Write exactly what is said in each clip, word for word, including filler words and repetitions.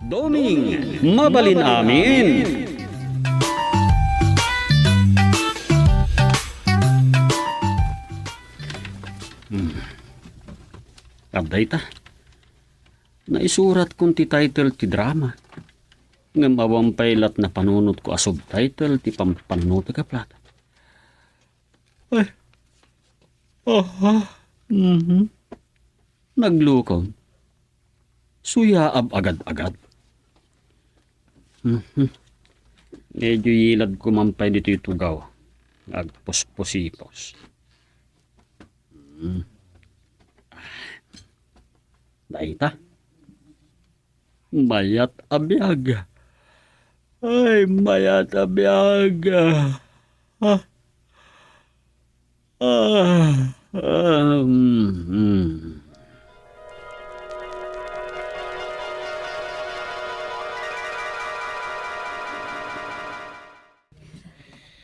Doming, mabalin amin. Hmm. Adda ita. Naisuratkon ti title ti drama. Ngem awan pay lat napanunotko a subtitle ti pampannutek a plata. Ay. Aha. Mhm. Naglukaw. Suyaab agad-agad. Mhm. Medyo yilad ko man pay ditoy tugaw. Agpuspusipos. Hmm. Dayta. Mayat a biag. Ay, mayat a biag. Ah. Ah. Ah, mm, mm.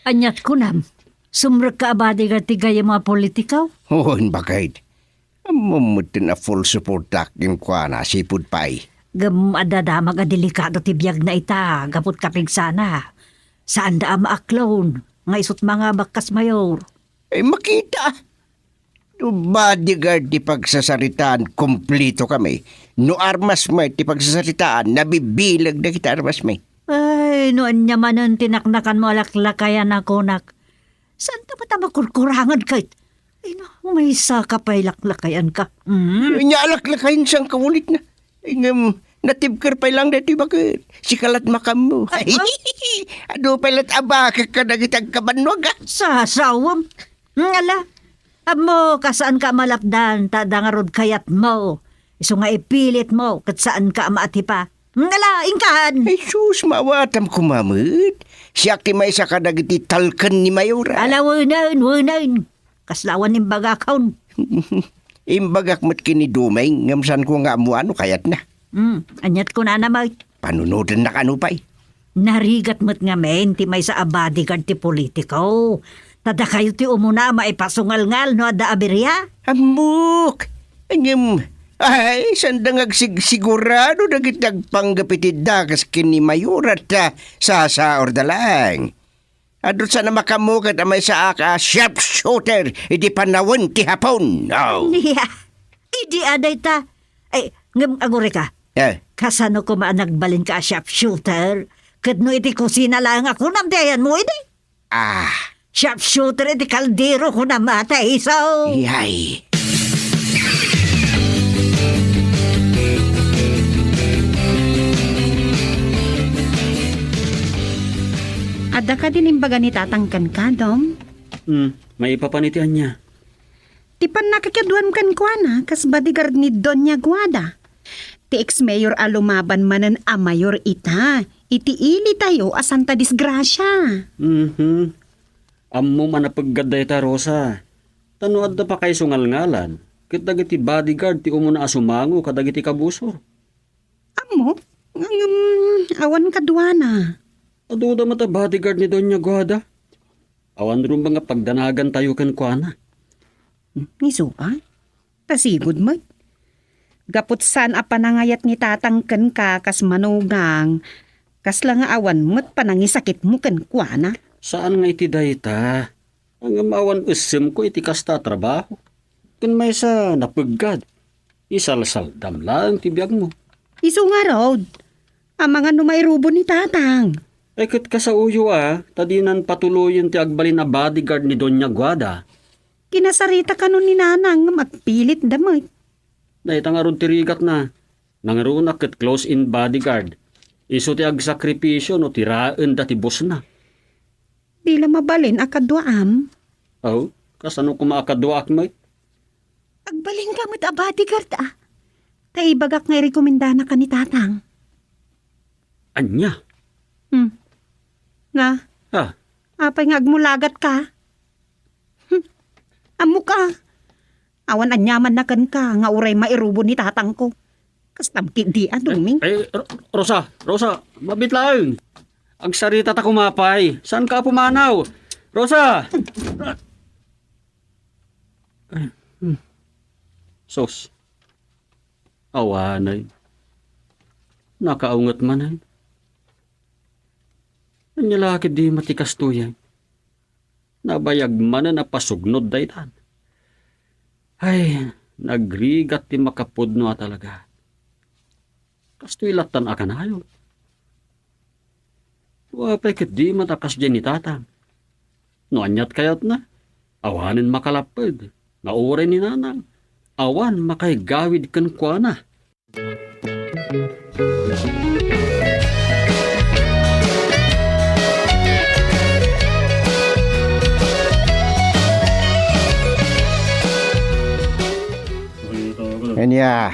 Aniat kunam, sumrekka a bodyguard ti gayyem a politiko? Wen, baket. Ammom metten a full supportak kenkuana, sipud pay. Ngem adda damag a delikado ti biagna ita, gapu ta pigsana. Saanda a maaklon, nga isut' mangabak kas mayor. Ay, makita. No bodyguard ti pagsasaritaan, kumplito kami. No armas met ti pagsasaritaan, nabibileg dagiti armas mi. Ay, no ania manen ti naknakanmo a laklakayan a kunak. Saanta met a makurkurangan ket? Ay, no, umaysaka pay laklakayanka. Mm. Ania a laklakayan, saan ka ulit na? Ay, ngem, natibker pay lang daytoy baket. Sika lat makammo. Ay, ah? Adu pay lat a bakek kadagiti agkabannuag, ah. Sasawem. Ngala, ammo, kas saanka a malapdan, ta adda ngarud kayatmo. Isu nga ipilitmo, ket saanka a maatipa. Ngala, inkan! Ay, sus, maawatam koma met. Siak ti maysa kadagiti talken ni Mayora. Ala, wenen, wenen. Kasla awan imbagakon. Imbagak met ken ni Doming, ngem saanko nga ammoan no kayatna. Hmm, aniat kunana met? Panunotennak a nupay. Narigat met ngamin ti maysa a bodyguard ti politiko. Ta dakayo ti umuna a maipasungalngal no adda abiria. Ammok! Ngem, ay, saanda nga agsigsigurado dagiti agpanggep iti dagas ken ni Mayora ta sasaurda laeng. Adu sa a makammo ket a maysaak a sharpshooter iti panawen ti Hapon. Oh. Nia, idi a dayta. Ay, ngem agurayka. Eh. Kasano koma a nagbalinka a sharpshooter? Ket no iti kusina laeng a kunam ti ayanmo idi? Ah. Sharpshooter iti kaldero kunam a ta iso. Iyay. Adda kadi imbaga ni Tatang kenka, Dom? Hmm, maipapan iti ania? Ti pannakikaduan kenkuana kas bodyguard ni Doña Guada. Ti ex-mayor a lumaban manen a mayor ita iti ilitayo a santa disgrasia. Mhm. Ammom a napeggad dayta, Rosa. Ta no adda pakaisungalngalan, ket dagiti bodyguard ti umuna a sumango kadagiti kabusor. Ammok, ngem awan kaduana. Aduda met a bodyguard ni Doña Guada. Awan rumbeng a pagdanagantayo kenkuana. Hmm, isu pay? Ta sigud met. Gapu ta saan a panangayat ni Tatang kenka kas manugang, kasla nga awan met panangisakitmo kenkuana. Saan nga iti dayta. Ngem awan essemko iti kasta a trabaho. Ken maysa, napeggad. Isalsaldam laeng ti biagmo. Isu ngarud, amangan no mairubo ni Tatang. Ay, ket kasaoyo a, ta dinan patuloyen ti agbalin a bodyguard ni Doña Guada. Kinasarita kano ni Nanang ngem agpilitda met. Dayta ngarud ti rigatna. Nangruna ket close-in bodyguard. Isu ti agsakripisio no tiraenda ti bossna. Di la mabalin a kaduaam. Aw, kasano koma a kaduaak met? Agbalinka met a bodyguard, a. Ta ibagak nga irekomendanaka ni Tatang. Ania? Hmm. Nga? Ah. Apay nga agmulagatka? Hmm. Ammok a. Awan aniamanna kenka nga uray mairubo ni tatangko. Kastam ketdi a, Doming. Eh, eh, Ro-, Rosa, Rosa, mabiit laeng. Agsaritata koma pay. Saanka a pumanaw? Rosa! Sus. Awanay. Nakaunget manen. Ania la ketdi met ti kastoyen? Nabayag manen a pasugnod daytan. Ay, nagrigat ti makapudno a talaga. Kastoy lattan a kanayon. Apay ketdi met a kasdiay ni Tatang? No aniat kayatna, awanen makalapped, nga uray ni Nanang, awan makaigawid kenkuana. Ania,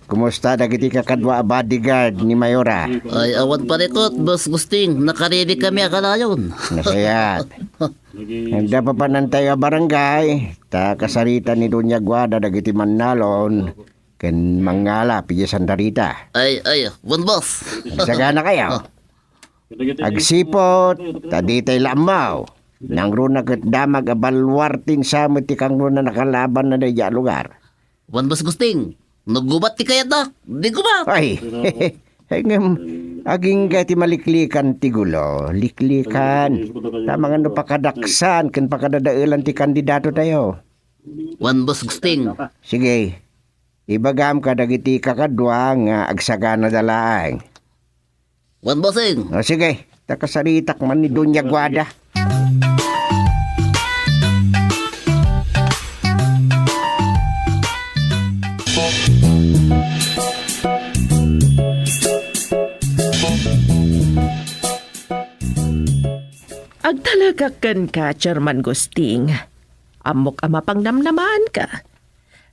kumusta dagiti kakadua a bodyguard ni Mayora? Ay, awan parikut, Boss Gusting. Nakaredy kami a kanayon. Nasayaat. Adda papanantayo a barangay, ta kasarita ni Doña Guada dagiti mannalon ken mangngala idiay Santa Rita. Ay, ay, wen, boss. Sagana kayo. Agsiput, ta ditay la ammaw. Nangruna ket damag a baluarte sa met ti kangruna nakalabanna daydiay a lugar. Wen, Boss Gusting, no gubat ti kayatna, di gubat. Ay, ay ngem, agingga ti maliklikan ti gulo, liklikan. Ta mangan no pakadaksan ken pakadadaelan ti kandidato tayo. Wen, Boss Gusting. Sige, ibagam kadagiti kakadua nga agsaganada laeng. Wen, bossing. O, sige, ta kasaritak man ni Doña Guada. Agtalekak kenka, Chairman Gusting. Ammok a mapangnamnamaanka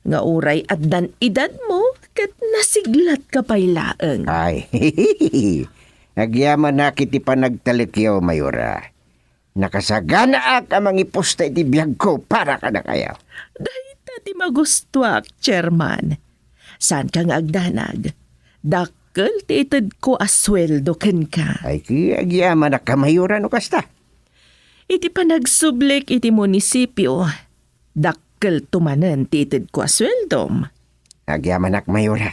nga uray addan edadmo ket nasiglatka pay laeng. Ay, agyamanak iti panagtalekyo, Mayora. Nakasaganaak a mangipusta iti biagko para kadakayo. Dayta ti magustuak, Chairman. Saanka nga agdanag. Dakkel ti itedko a sueldo kenka. Ay, ki agyamanak a Mayora no kasta. Iti panagsublik iti munisipio, dakkelto manen ti itedko a sueldom. Agyamanak, Mayora.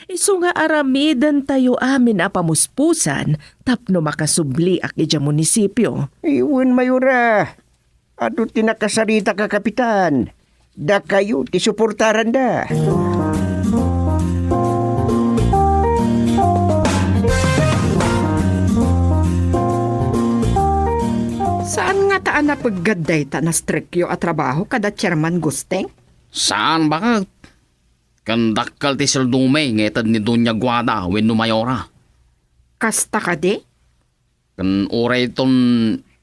Isu nga aramidentayo amin a pamuspusan tapno makasubliak idiay munisipio. Ay, wen, Mayora. Adu ti nakasaritak a kapitan. Dakayo ti suportaranda. Saan ngata a napeggad dayta a strikto a trabaho kada Chairman Gusting? Saan, baket. Ken dakkel ti sueldomi nga ited ni Doña Guada wenno Mayora. Kasta kadi? Ken uray ton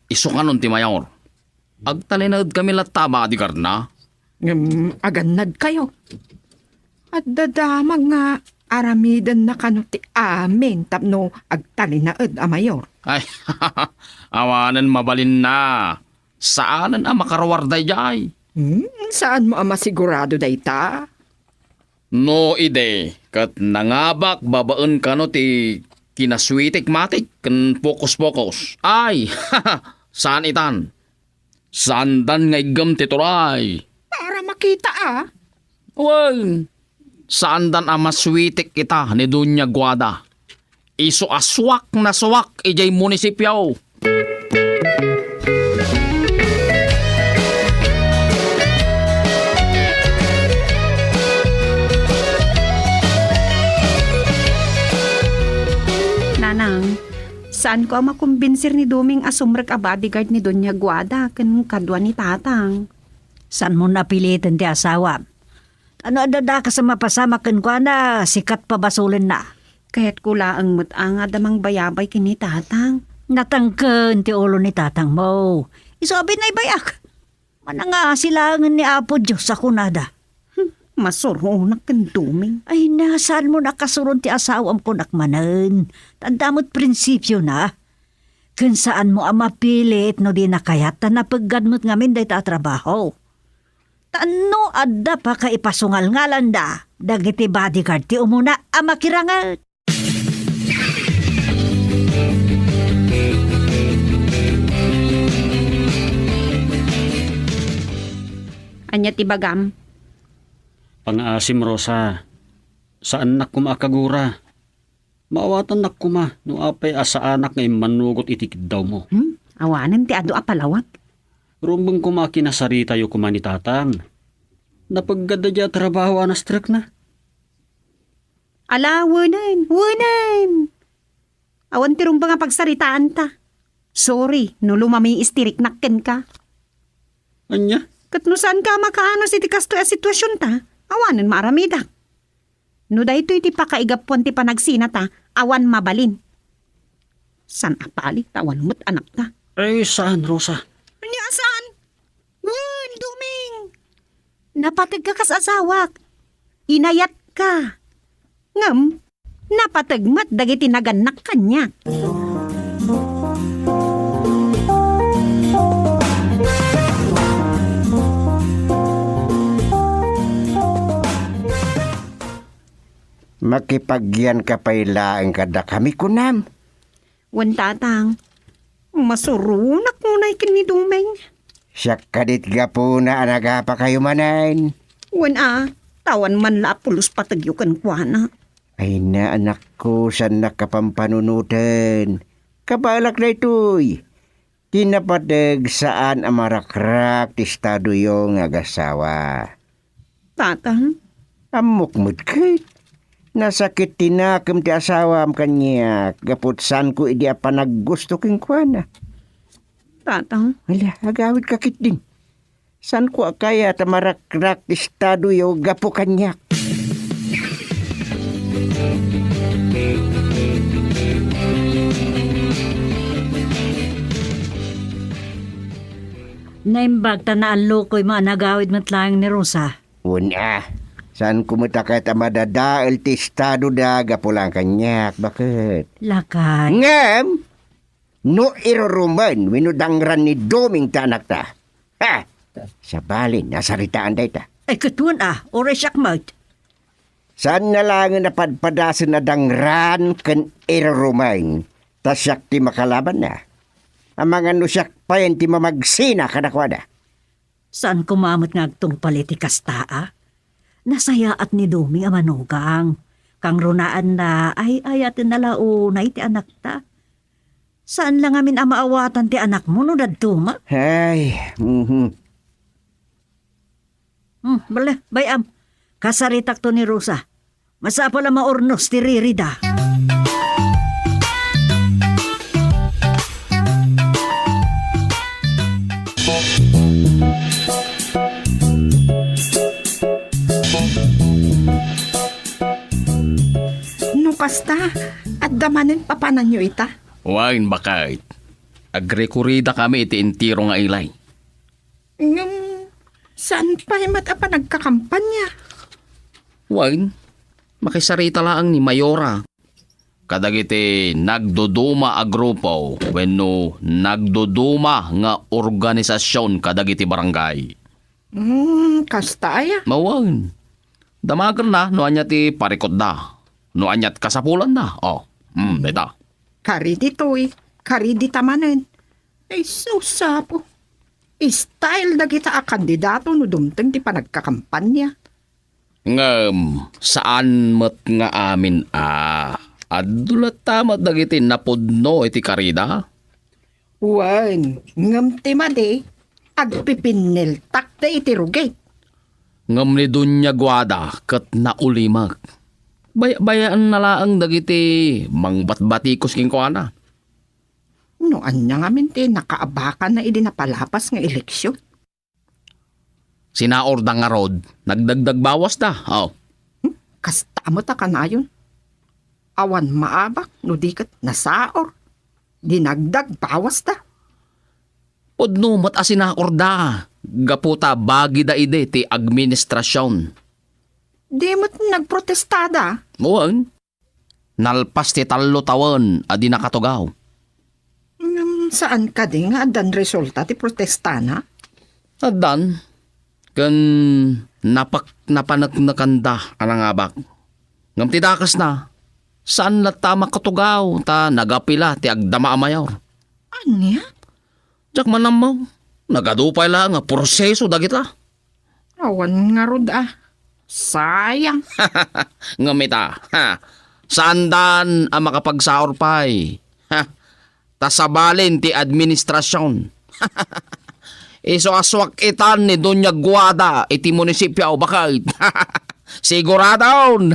isukanon ti mayor, agtalinaedkami latta a bodyguardna. Ngem agannadkayo. Adda damag nga aramidenna kano ti amin tapno agtalinaed a mayor. Ay, awanen mabalinna. Saanen a makaruar daydiay. Hmm, saanmo a masigurado dayta? No idi ket nangabak babaen kano ti kinasweetek matik ken pokus-pokus. Ay, saan itan. Saandan nga iggem ti turay. Para makita, a. Wen, saandan a masweetek ita ni Doña Guada. Isu a suak na suak idiay munisipio. Nanang, saanko a makombinsir ni Doming a sumrek a bodyguard ni Doña Guada ken kadua ni Tatang. Saanmon a piliten ti asawam. Ano, adda dakes a mapasamak kenkuana, sika ti pabasolenna. Kayatko laeng met a nga adda mangbayabay ken ni Tatang. Natangken ti ulo ni Tatangmo. Isu a binaybay-ak. Manangasi laengen ni Apo Dios a kunada. Hmm, masuronak ken Doming. Ay, na, saanmon a kasuron ti asawam kunak manen. Ta adda met prinsipiona. Ken saanmo a mapilit no dina kayat ta napeggad met ngamin dayta a trabaho. Ta no adda pakaipasungalngalanda dagiti bodyguard ti umuna a makiranget. Ania ti bagam? Pangaasim, Rosa. Saannak koma a kagura. Maawatannak koma no apay a saanak nga immanugot iti kiddawmo. Hmm? Awanen ti adu a palawag. Rumbeng koma a kinasaritayo koma ni Tatang. Napeggad daydiay a trabaho a nastrekna. Ala, wenen, wenen! Awan ti rumbeng a pagsaritaanta. Sorry no lumamiis ti riknak kenka. Ania? Ket no saanka a makaanus iti kastoy a situasionta, awanen maaramidak. No daytoy ti pakaigapuan ti panagsinata, awan mabalin. Saan a pali ta awan met anakta. Ay, saan, Rosa? Ania a saan? Wen, Doming! Napategka kas asawak. Inayatka. Ngem, napateg met dagiti nagannak kaniak. Makipagyanka pay laeng kadakami, kunam? Wen, Tatang. Masuronak unay ken ni Doming. Siak kadi ti gapuna a nagapakayo manen. Wen a, ta awan man la a pulos pategyo kenkuana. Ay na, anakko, saannak a pampanunoten. Kabaelak daytoy. Ti napateg, saan a marakrak ti estadoyo nga agasawa. Tatang? Ammok met ket. Nasakit ti nakem ti asawam kaniak gapu ta saanko idi a panaggusto kenkuana. Tatang? Ala, agawidka ketdin. Saanko a kayat a marakrak ti estadoyo gapu kaniak. Naimbag ta naallokoy nga agawid met laeng ni Rosa. Wen a, saanko met a kayat a madadael ti estadoda gapu laeng kaniak, baket. Lakay. Ngem, no irurumen wenno dangran ni Doming ti anakta, ha! Sabali, nasaritaan dayta. Ay, ket wen a, uray siak met. Saanna laengen a padpadasen a dangran ken irurumen, ta siak ti makalabanna. Amangan no siak payen ti mamagsina kadakuada. Saan koma met nga agtungpal iti kasta a? Nasayaat ni Doming a manugang. Kangrunaanna, ay-ayatenna la unay ti anakta. Saan la ngamin a maawatan ti anakmo no dadduma? Ay, mhm. Hmm, bale, bay-am. Kasaritakto ni Rosa. Masapul a maurnos ti ririda. No kasta, adda manen papananyo ita? Wen, baket. Agrikuridakami iti entero nga ilay. Ngem, saan pay met a panagkakampanya? Wen, makisarita laeng ni Mayora kadagiti nagduduma a grupo wenno nagduduma nga organisasion kadagiti barangay. Hmm, kasta aya? Wen. Damagenna no ania ti parikutda, no ania ti kasapulanna. Oh, hmm, dayta. Kari ditoy, kari dita manen. Ay, sus, Apo. Style dagita a kandidato no dumteng ti panagkakampanya. Ngem saan met nga amin a. Adu latta met dagiti napudno iti karida? Wen, ngem ti madi, agpipinneltakda iti rugit. Ngem ni Doña Guada ket naulimek. Bayabayaenna laeng dagiti mangbatbatikos kenkuana. No ania ngamin ti nakaabakanna idi napalapas nga eleksion? Sinaurda ngarud, nagdagdagbawasda. Oh. Hmm? Kasta met a kanayon. Awan maabak no di ket nasaur. Dinagdagbawasda. Pudno met a sinaurda, gapu ta bagida idi ti administrasion. Di met nagprotestada? Wen. Nalpas ti tallo tawen a di nakatugaw. Ngem saan kadi nga addan resulta ti protestana? Addan, ken napak-, napaneknekanda a nangabak. Ngem ti dakesna, saan latta a makatugaw ta nagapila ti agdama a mayor. Ania? Diak man ammo, nagadu pay la nga proseso dagita. Awan ngarud a. Sayang. Ngem ita, ha, Saandan a makapagsaur pay. Ha? Ta sabalen ti administrasion. Isu a suak-itan ni Doña Guada iti munisipio, baket. Siguradon.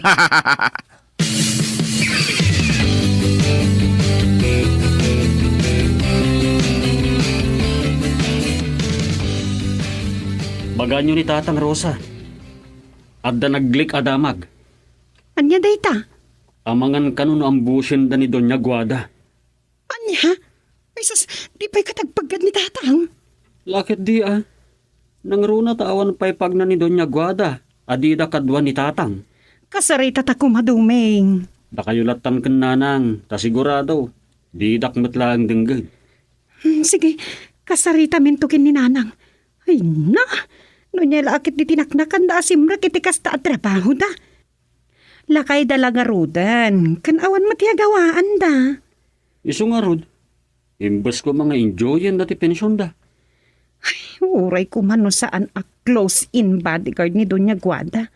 Baganyo ni Tatang, Rosa. Adda naglik a damag. Ania dayta? Amangan kano no ambusenda ni Doña Guada. Ania? Ay sus, di pay katagpaggad ni Tatang? Lakit di, a. Nangruna ta awan pay pagna ni Doña Guada a dida kadua ni Tatang. Kasarita ta koma, Doming. Dakayo lattan ken Nanang, ta sigurado, didak met laeng denggem. Hmm, sige, kasaritaminto ken ni Nanang. Ay na, no ania la a ket di tinaknakanda a simrek iti kasta a trabahoda. Lakayda la ngaruden, ken awan met ti agawaanda. Isu ngarud, imbes koma nga enjoyenda ti pensionda. Ay, uray koma no saan a close-in bodyguard ni Doña Guada.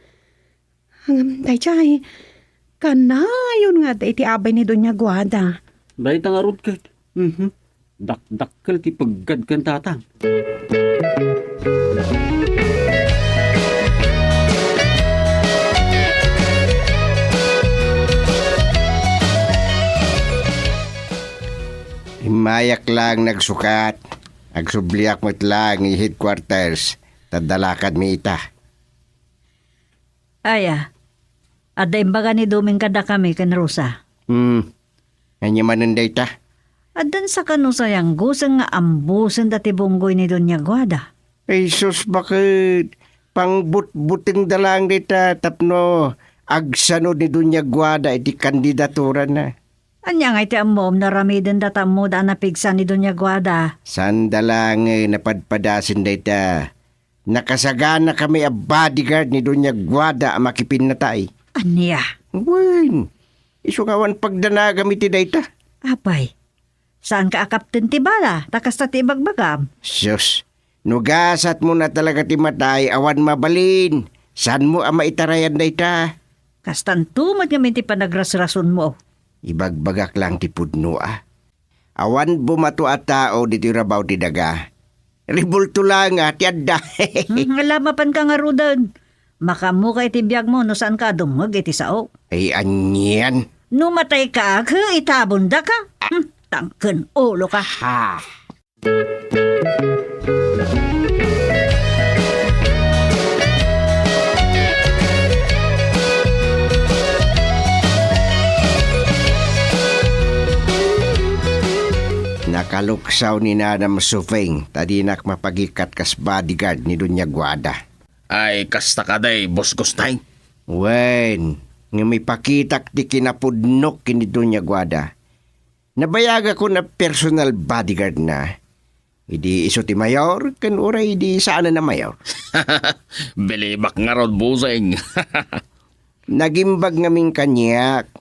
Ngem daydiay, kanayon nga adda iti abay ni Doña Guada. Dayta ngarud ket. Mhm. Dakdakkel ti peggad ken Tatang. Immayak laeng nagsukat. Agsubliak met laeng iti headquarters, ta adda lakadmi ita. Aya, adda imbaga ni Doming kadakami ken Rosa. Hmm. Ania manen dayta? Addan sa kano sayang guseng nga ambusenda ti bunggoy ni Doña Guada. Ay sus, baket? Pangbutbutengda laeng dayta tapno agsano ni Doña Guada iti kandidaturana. Ania ngay ti ammom, naramidenda ta ammoda a napigsa ni Doña Guada? Saanda laeng a padpadasen dayta. Nakasaganakami a bodyguard ni Doña Guada a makipinnatay. Ania? Wen, isu nga awan pagdanagam iti dayta. Apay, saanka a kapten ti bala, ta kasta ti ibagbagam? Sus, no gasatmon a talaga ti matay, awan mabalin. Saanmo a maitarayan dayta? Kastanto met ngamin ti panagrasrasonmo. Ibagbagak laeng ti pudno a. Awan bumato a tao ditoy rabaw ti daga. Ribulto laeng a ti adda. Hmm, ala, mapanka ngaruden. Makaammoka iti biagmo no saanka a dumngeg iti sao. Ay, anian? No matayka, ket itabondaka. Hmm, tangken uloka. Ha. Nakaluksaw ni Nanang Suping ta dinak mapagikat kas bodyguard ni Doña Guada. Ay, kasta kadi, Boss Gusteng? Wen, ngem ipakitak ti kinapudnok ken ni Doña Guada. Nabayagakon a personal bodyguard na. Idi isu ti mayor, ken uray idi saanen a mayor. Bilibak ngarud, Bossing. Nagimbag ngamin kaniak,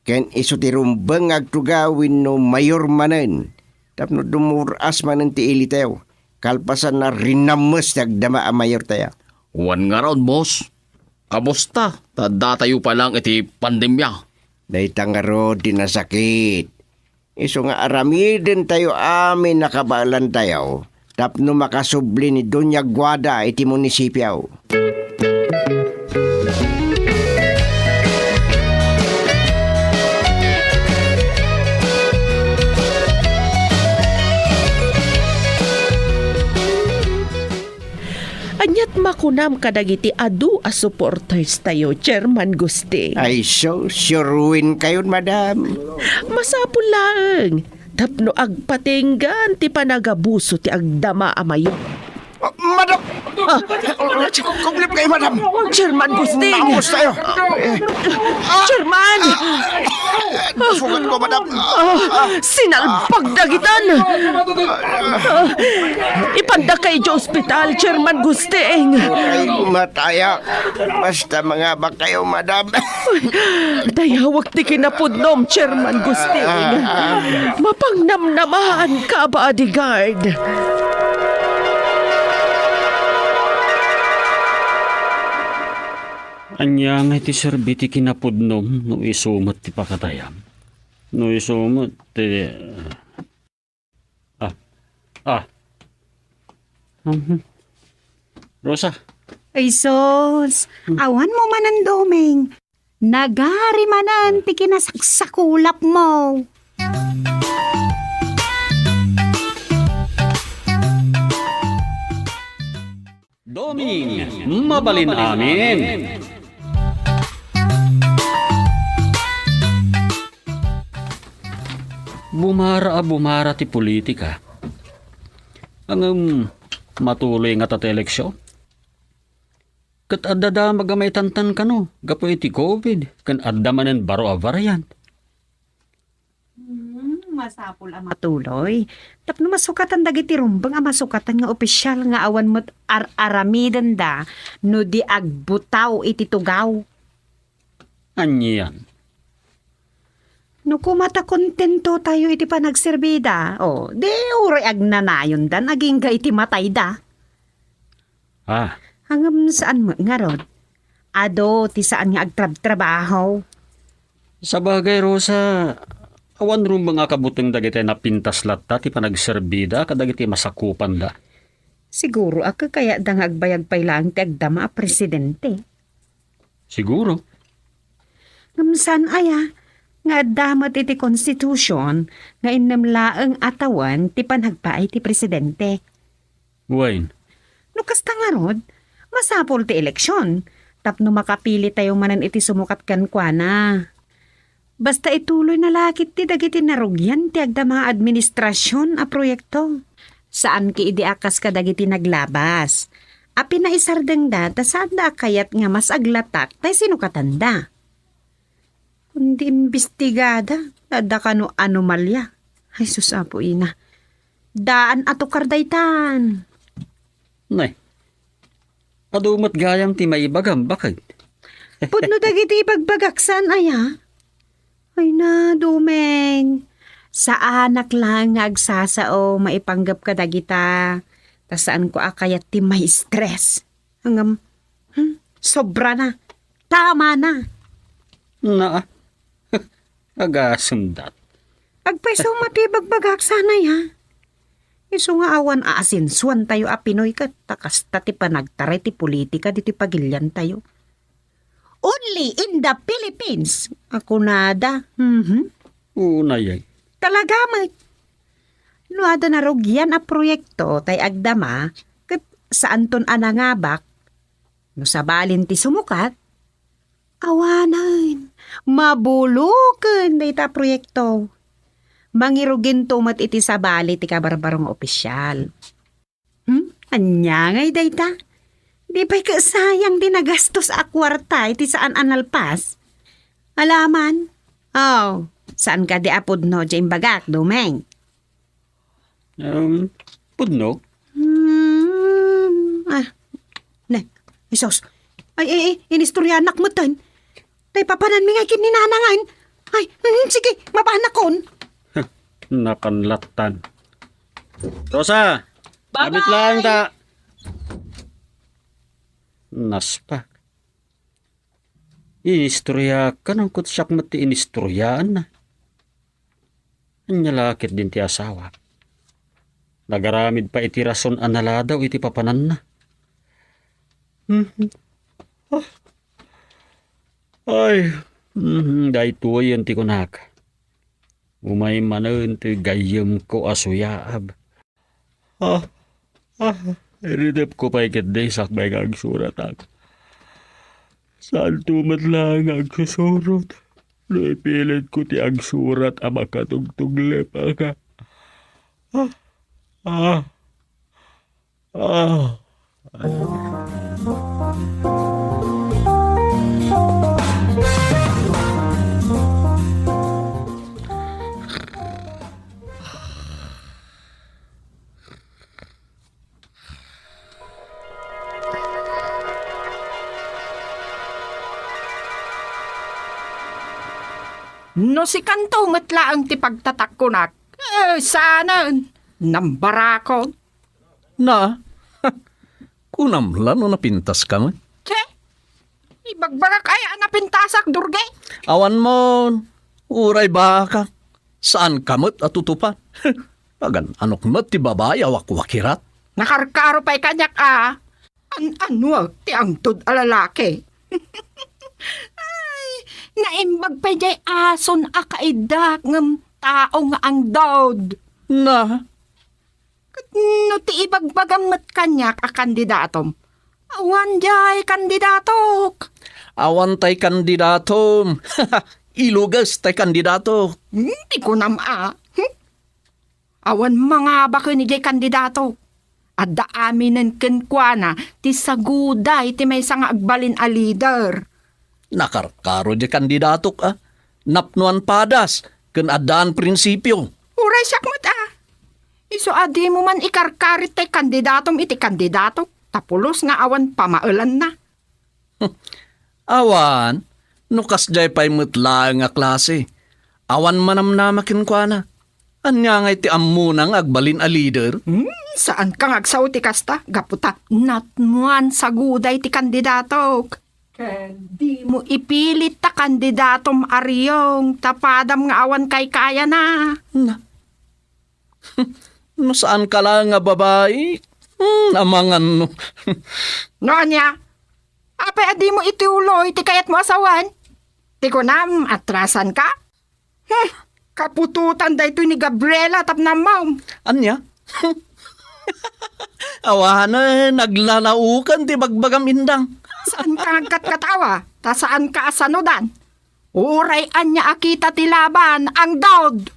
ken isu ti rumbeng nga agtugaw wenno mayor manen, tapno dumur-as manen ti ilitew, kalpasan a rinames ti agdama a mayor tayo. Wen ngarud, boss. Kabusta ta datayo pa lang iti pandemia? Dayta ngarud ti nasakit. Isu nga aramidentayo amin a kabaelantayo tapno makasubli ni Doña Guada iti munisipio. Aniat makunam kadagiti adu a supporters tayo, Chairman Gusting? Ay, so, sure win kayon, madam. Masapul laeng tapno agpatinggan ti panagabuso ti agdama a mayor. Ah, madam! Ah. Kublip kayo, madam! Chairman Gusting! Naubos tayo! Eh. Chairman! Nasugat ko, madam. Ah, sinalpag dagitan. Ah, ipanda kay idiay ospital, Chairman Gusting. Ay, mataya. Basta mangabak kayo, madam. Dayawak ti kinapudnom, Chairman Gusting. Mapangnamnamaan ka, bodyguard. Ania ngay ti serbi ti kinapudnom no isu met ti pakatayam? No isu met ti, ah, ah. Mhm. Rosa. Ay sus, awan mo manen, Doming. Nagari manen ti kinasaksakulapmo. Doming, mabalin amin. Bumara a bumara ti politika. Ngem matuloy ngata ti eleksyon. Ket adda damag a maitantan kano gapu iti covid ken adda manen baro a variant. Hmm, masapul a matuloy. Tapno masukatan dagiti rumbeng a masukatan nga opisyal nga awan met ar-aramidenda no di agbutaw iti tugaw. Anian? No kuma ta kontento tayo iti panagserbida, o, di uray agnanayondan agingga iti matayda. Ah. Ngem saan met ngarud? Adu ti saan nga agtrabtrabaho. Sabagay, Rosa, awan rumbeng a kabuteng dagiti napintas latta ti panagserbida kadagiti masakupanda. Siguro a kakayatda nga agbayag pay laeng ti agdama a presidente. Siguro. Ngem saan aya nga adda met iti konstitusion nga innem laeng a tawen ti panagpaay ti presidente? Wen. No kasta ngarud, masapul ti eleksyon tapno makapili tayo manen iti sumukat kenkuana. Basta ituloy na la ketdi dagiti narugian ti agdama a administrasion a proyekto. Saan ketdi a kas kadagiti naglabas a pinaisardengda ta saanda a kayat nga mas aglatak tay sinukatanda. Kundi imbestigada, adda kano anomalia. Ay, sus, Apo Ina. Daan a tukar daytan. Nay, adu met gayam ti maibagam, baket. Pudno dagiti ibagbagak, saan aya? Ay na, Domeng. Saanak laeng nga agsasao maipanggep kadagita. Ta saanko a kayat ti ma-stress. Ngem, hmm, sobra na. Tama na. Naa. Agasemdat. Agpayso met ti ibagbagak saan aya. Isu nga awan aasensuan tayo a Pinoy ket ta kasta ti panagtaray ti politika ditoy pagilian tayo. Only in the Philippines, a kunada. Mhm. Unay. Talaga met. No adda narugian a proyekto tay agdama, ket saanton a nangabak, no sabalin ti sumukat, awanen, mabuloken dayta a proyekto. Mangiruginto met iti sabali ti kabarbaro nga opisyal. Hmm? Ania ngay dayta? Di pay ket sayang ti nagastos a kuarta iti saan a nalpas? Alaman? Oh, saan kadi a pudno ti imbagak, Domeng? Um, pudno? Hmm, ah. Ne, isos. Ay, ay, ay, inistoryanak metten. Tay papananmi ngay ken ni Nana ngay. Ay, hmm, sige, mapanakon. Napanlattan. Rosa, Bye-bye. Abit lang ta. Naspak. Inistorya ka, nangkot siak met ti inistoryaanna. Ania la ketdin ti asawa? Nagaramid pay iti rason a naladaw iti papananna. Mhm. Ah. Ay, mhm, daytoyen ti kunak. Umay manen ti gayyemko a suyaab. Ah, ah, iridepko pay ketdi sakbay nga agsuratak. Saanto met laeng nga agsusurot no ipilitko ti agsurat a makatugtuglep a ka. Ah, ah, ah. No sikanto met laeng ti pagtatakkonak, eh, saanen, nambarakon. Na, kunam la no napintaska met? Che, Ibagbagak aya a napintasak, Durge? Awan mon, uray baka. Saanka met a tutupan. Agan-anok met ti babai a wakwakirat. Nakarkaro pay kaniak a. An-anuak ti angtod a lalaki. Ay, naimbag pay jay ason a kaidak ngem tao nga angdod. Na, Ket no ti ibagbagam met kaniak a kandidatom, awan jay kandidatok. Awan tay kandidatom. Iluges tay kandidatok. Hmm, ti kunam a. Hmm? Awan mangaba ken idiay kandidatok. Adda aminen kenkuana ti saguda iti maysa nga agbalin a leader. Nakarkaro di kandidatok a. Napnoan padas ken addaan prinsipio. Uray siak met a. Isu a dimo man ikarkarit tay kandidatom iti kandidatok, ta pulos nga awan pamaelanna. Awan, no kasdiay pay met laeng a klase. Awan manamnama kenkuana. Ania ngay ti ammona nga agbalin a leader? Hmm, saanka nga agsao ti kasta, gapu ta napnoan saguda iti kandidatok. Ken dimo ipilit ta kandidatom a Riong, ta padam nga awan kaykayana. Na, no saanka la nga babai, hmm, amangan no. No ania? Apay a dimo ituloy ti kayatmo a sawen? Ti kunam, atrasanka? Hmm, kaputotan daytoy ni Gabriela tapno ammom. Ania? Awanen, naglalaokan ti bagbagam, Indang. Saanka nga agkatkatawa, ta saanka a sanodan. Uray ania a kita ti laban, angdod!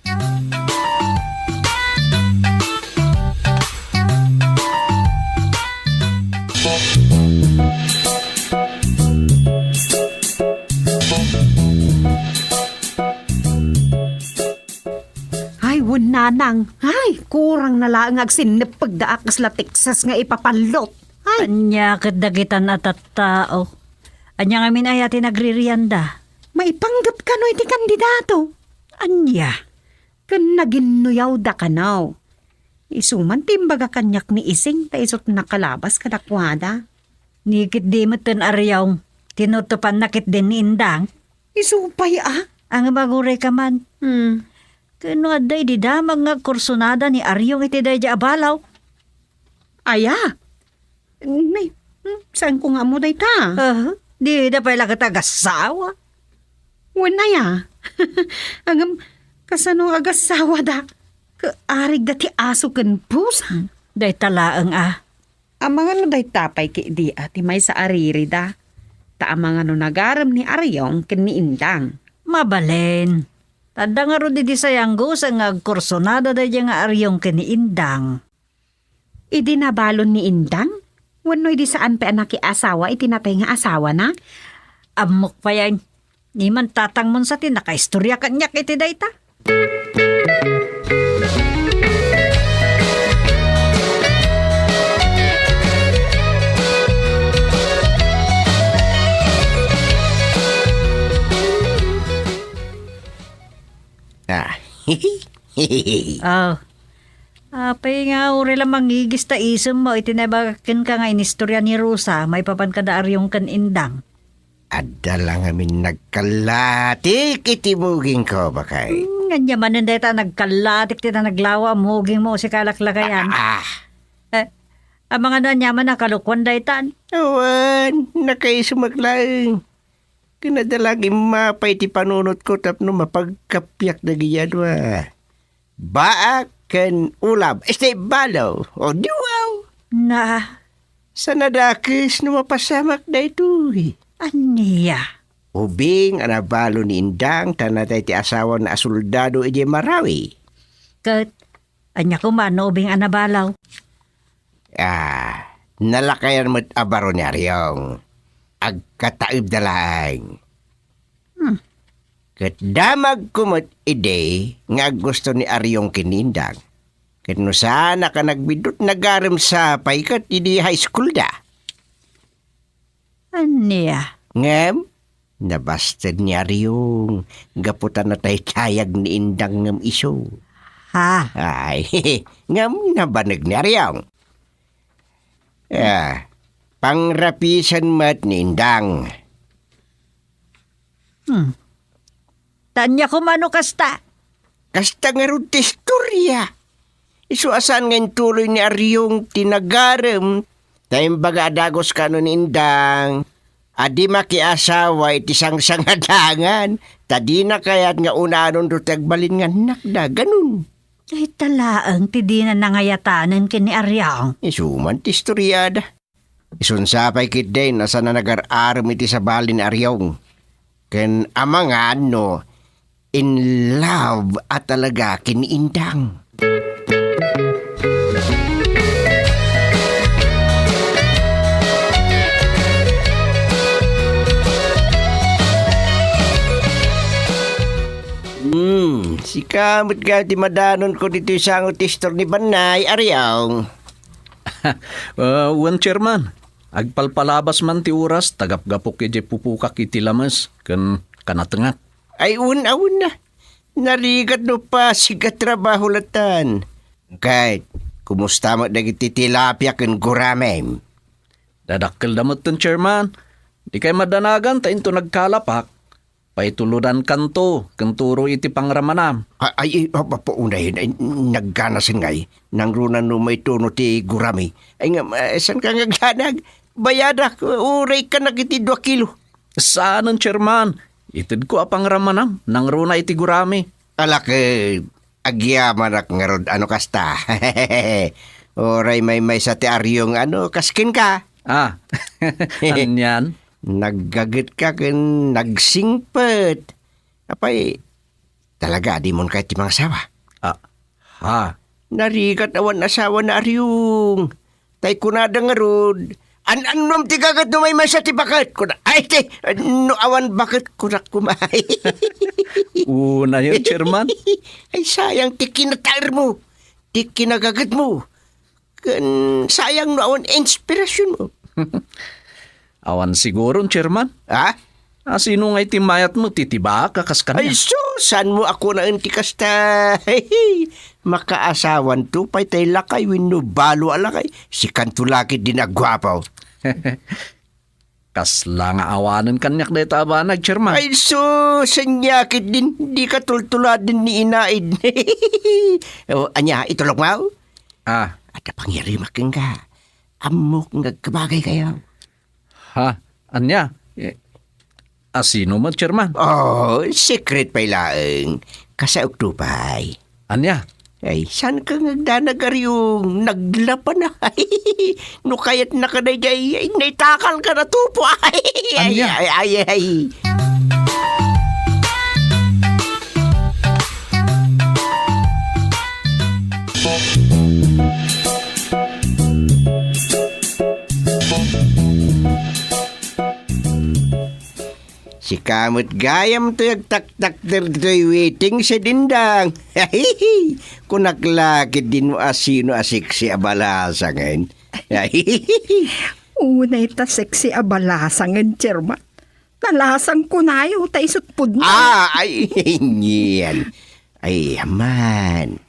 Ay, wen, nanang. Ay, kurang na laeng nga agsinneppegda a kasla Texas nga ipapallot. Ay. Ania ket dagitan a tattao? Ania ngamin aya ti nagririanda? Maipanggep kano iti kandidato? Ania? Ken naginnuyawda kano. Isu man ti imbaga kaniak ni Ising ta isut' nakalabas kadakuada. Ni ketdi metten a Riong, tinutupanna ketdin ni Indang. Isu pay a? Ngem agurayka man. Hmm. Ken no adda idi damag nga agkursonada ni Ariong iti daydiay a balaw? Aya? Nay, hmm, saanko nga ammo dayta. Ah, dida pay la ket agassawa. Wen aya? Ngem, kasano agassawada? Kaarigda ti aso ken pusa. Dayta laeng a. Amangan no dayta pay ketdi a ti maysa a ririda, ta amangan no nagarem ni Ariong ken ni Indang. Mabalin. Adda ngarud idi sayanggosen nga agkursonada daydiay nga Ariong ken ni Indang. Idi nabalon ni Indang? Wenno idi saan pay a nakiasawa iti natay nga asawana? Ammok pay a. Ni man tatangmon sa ti nakaistorya kaniak iti dayta. Ah. Oh. Apay nga, uray la mangigis ta isem mo iti naibaga kenka nga inistorya ni Rosa maipapan kada Ariong ken Indang. Adda la ngamin nagkallatik iti mugingko, baket. Hmm, ania manen dayta a nagkallatik ti naglawa a mugingmo, si kalaklakayan? Ah, ah. Eh, amangan no ania man a kalokuan daytan? Awan, nakaisemek laeng. Ken adda la nga immapa iti panunotko tapno mapagkappiak dagiti adu a baak ken ulam. Este balo, o duaw. Na. Sa nadakes no mapasamak daytoy. Ania? Ubing a nabalo ni Indang ta natay ti asawana a soldado idiay Marawi. Ket ania koma no ubing a nabalo? Ah, nalakayan met a baro ni Ariong. Agkataebda laeng. Hmm. Ket damagko met idi nga aggusto ni Ariong ken ni Indang. Ket no saanak a nagbiddut, nagarem sa pay ket idi high school da. Ania? Ngem, nabasted ni Ariong gapu ta nataytayag ni Indang ngem isu. Ha? Ay, ngem nabaneg ni Ariong. Ah, pangrapisen met ni Indang. Hmm. Ta ania koma no kasta? Kasta ngarud ti istoria. Isu a saan nga intuloy ni Ariong ti nagarem, ta imbaga a dagus kano ni Indang a di makiasawa iti sangsangadangan, ta dina kayat nga unanonto ti agbalin nga annakda, ganun. Dayta laeng ti dina nangayatanen ken ni Ariong. Isu man ti istoriada. Isunsa pay ketdin a saan a nagar-arem iti sabali ni Ariong ken amangan no in love a talaga ken ni Indang. Hmm, sika met gayam ti madanonko ditoy sango ti istor ni Bannay, Ariong. Ah, wen, Chairman. Agpalpalabas man ti oras, ta gapgapuk idiay pupukak iti lames ken kanatengak. Ay, wen, awan na. Narigat no pasig a trabaho latan. Ket, kumusta met dagiti tilapia ken guramem? Dadakkelda metten, Chairman. Dikay madanagan ta into nagkalapak. Paitulodankanto ken turo iti pangramanam. A-, ay, ay, ap-, apo, unay, ay, nagganasen ngay. Nangruna no maituno ti gurami. Ay nga, eh, saan ka nga agdanag? Bayadak, uray ka na iti dua kilo. Saanen, Chairman. Itedko a pangramanam, nangruna iti gurami. Ala ket, agyamanak ngarud, ano kasta? Uray maymaysa ti Ariong, ano, kas kenka? Ah, anian? Naggaget ka ken nagsingpet. Apay, talaga, di mon kayat ti mangasawa? Ah, ha? Narigat awan asawa ni Ariong. Tay kunada ngarud, "An-annom ti gaget no maymaysa ti baket?" Kuna, "Ay, ti, no awan baket," kunak kumay. Unayon, Chairman. Ay, sayang ti kinataermo, ti kinagagetmo. Ken sayang no awan inspirasionmo. Awan siguron, Chairman. Ha? A, sino ngay ti mayatmo ti tibak a kas kaniak? Ay, sus! Saanmo a kunaen ti kasta? Makaasawanto pay tay lakay wenno balo a lakay. Sikanto la ketdin a guapo. Kasla nga awanen kaniak dayta a banag, Chairman. Ay, sus! Ania ketdin, dika tultuladen ni inaid. O, ania, itulokmo? Ah. Adda pangyarimak kenka. Ammok nga agkabagaykayo. Ha? Ania? Eh, a, sino met, Chairman? Oh, secret pay laeng. Kasaokto pay. Ania? Ay, saan ka nga agdanag, Ariong? Naglapa na. No kayatna ka daydiay, ay, naitakal ka na tupo. Ay, ay, Ania? Ay, ay, ay. Sika met gayam toy agtaktakder ditoy waiting shed, Indang. Kunak la ketdin no asino a sexy a balasangen. Unay ta sexy a balasangen, Chairman. Nalasangko nayo ta isut' pudno. Ah, ay, nian. Ay, aman.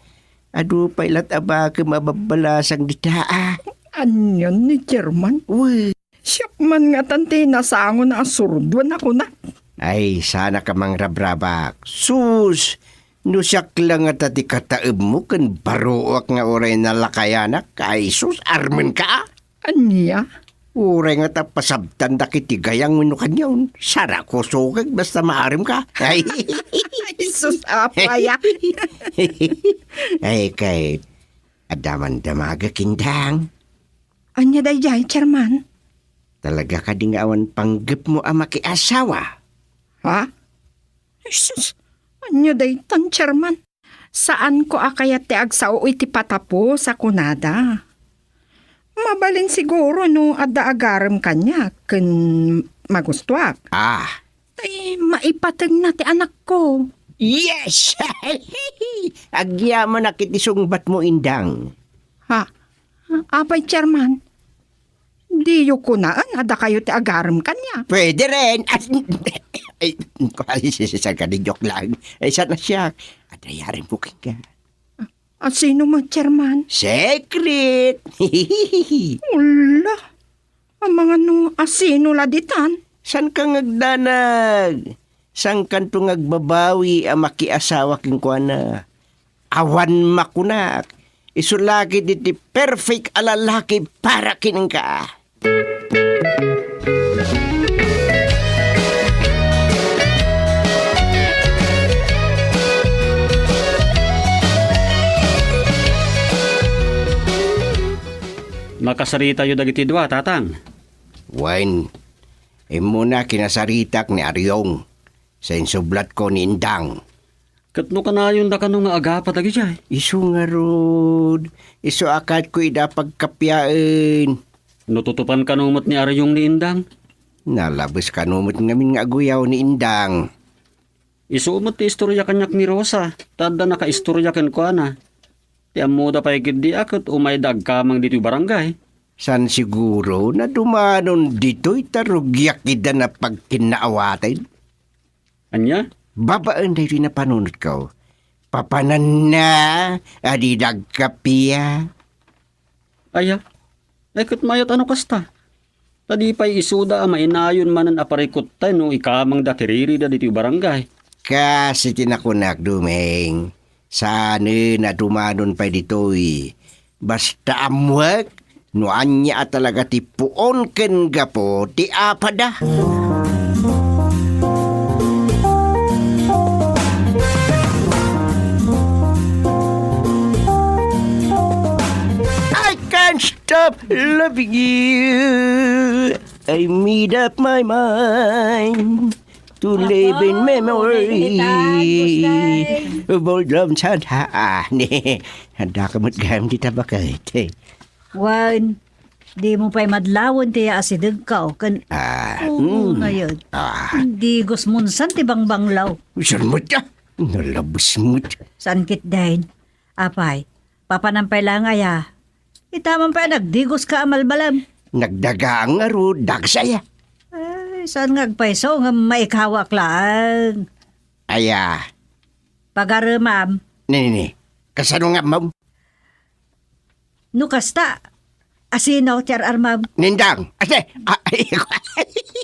Adu pay lat a bakem a babbalasang dita, ah. Anian ni Chairman? Uy. Siak man ngatan ti nasango a surduan a kunak. Ay, saan ka mangrabrabak. Sus, no siak la ngata ti kataebmo ken baruak nga uray nalakayanak, ay sus, armenka, ah. Ania? Uray ngata pasabtan dagiti gayam wenno kaniaon. Sara kusokek basta maaremka. Ay. Ay, sus, apo aya. Ay, kay, adda man damagek, Indang. Ania daydiay, Chairman? Talaga kadi nga awan panggepmo a makiasawa? Ha? Jesus, ania daytan, Chairman? Saanko a kayat ti agsao iti patapos a kunada. Mabalin siguro no adda agarem kaniak ken magustuak. Ah. Tay maipatengna ti anakko. Yes! Agyamanak iti sungbatmo, Indang. Ha? Apay, Chairman? Diyo kunaen a dakayo ti agarem kaniak. Pwede ren. Ay, ay, saan ka di joke lang. Ay, saan a siak? Adda yarem ko kenka. A, sino met, Chairman? Secret! Ula, amangan no asino la ditan? Saan ka nga agdanag? Saankanto nga agbabawi a makiasawa kenkuana? Awan makunak. Isu la ketdi ti perfect a lalaki para kenka. Nakasaritayo dagiti dua, Tatang? Wen, immuna kinasaritak ni Ariong sa insublatko ni Indang. Ket no kanayonda kano nga agapa dagidiay? Isu ngarud, isu a kayatko ida pagkapiaen. No tutupan kano met ni Ariong ni Indang? Nalabes kano met ngamin nga aguyaw ni Indang. Isu met ti istoria kaniak ni Rosa, ta adda nakaistorya kenkuana. Ti ammoda pay ketdi a ket umayda agkamang ditoy barangay. San siguro, nadumanon ditoy ta rugiak ida napagkinnaawaten. Ania? Babaen daytoy napanunotko, papananna a di nagkapia. Aya, ay ket mayat a no kasta. Ta di pay isuda a mainayon manen a parikutta no ikamangda ti ririda ditoy barangay. Kas iti nakunak, Dumeng, saanen a dumanon pay ditoy. Basta ammoek no ania a talaga ti puon ken gapu ti apada. I can't stop loving you. I made up my mind to live in memory of all love and sad. Ah, ni, handa ka met gayam di tabakit. Wen, di mo pay madlawen ti asidegko ken Ah, mm. Ngayon. Ah. Digos monsan ti bangbanglaw. Saan met ka? Nalabes met. Saan ketdin? Apay, papanan pay laeng aya? Ita man pay nagdigoska a malmalem. Nagdagang ngarud, dagsaya. Ay, saan nga agpayso ngem maikawak laeng? Aya? Pagaremam. Nini, kasano nga ammom? No kasta, asino ti ar-armam? Ni Indang. Ate, ah,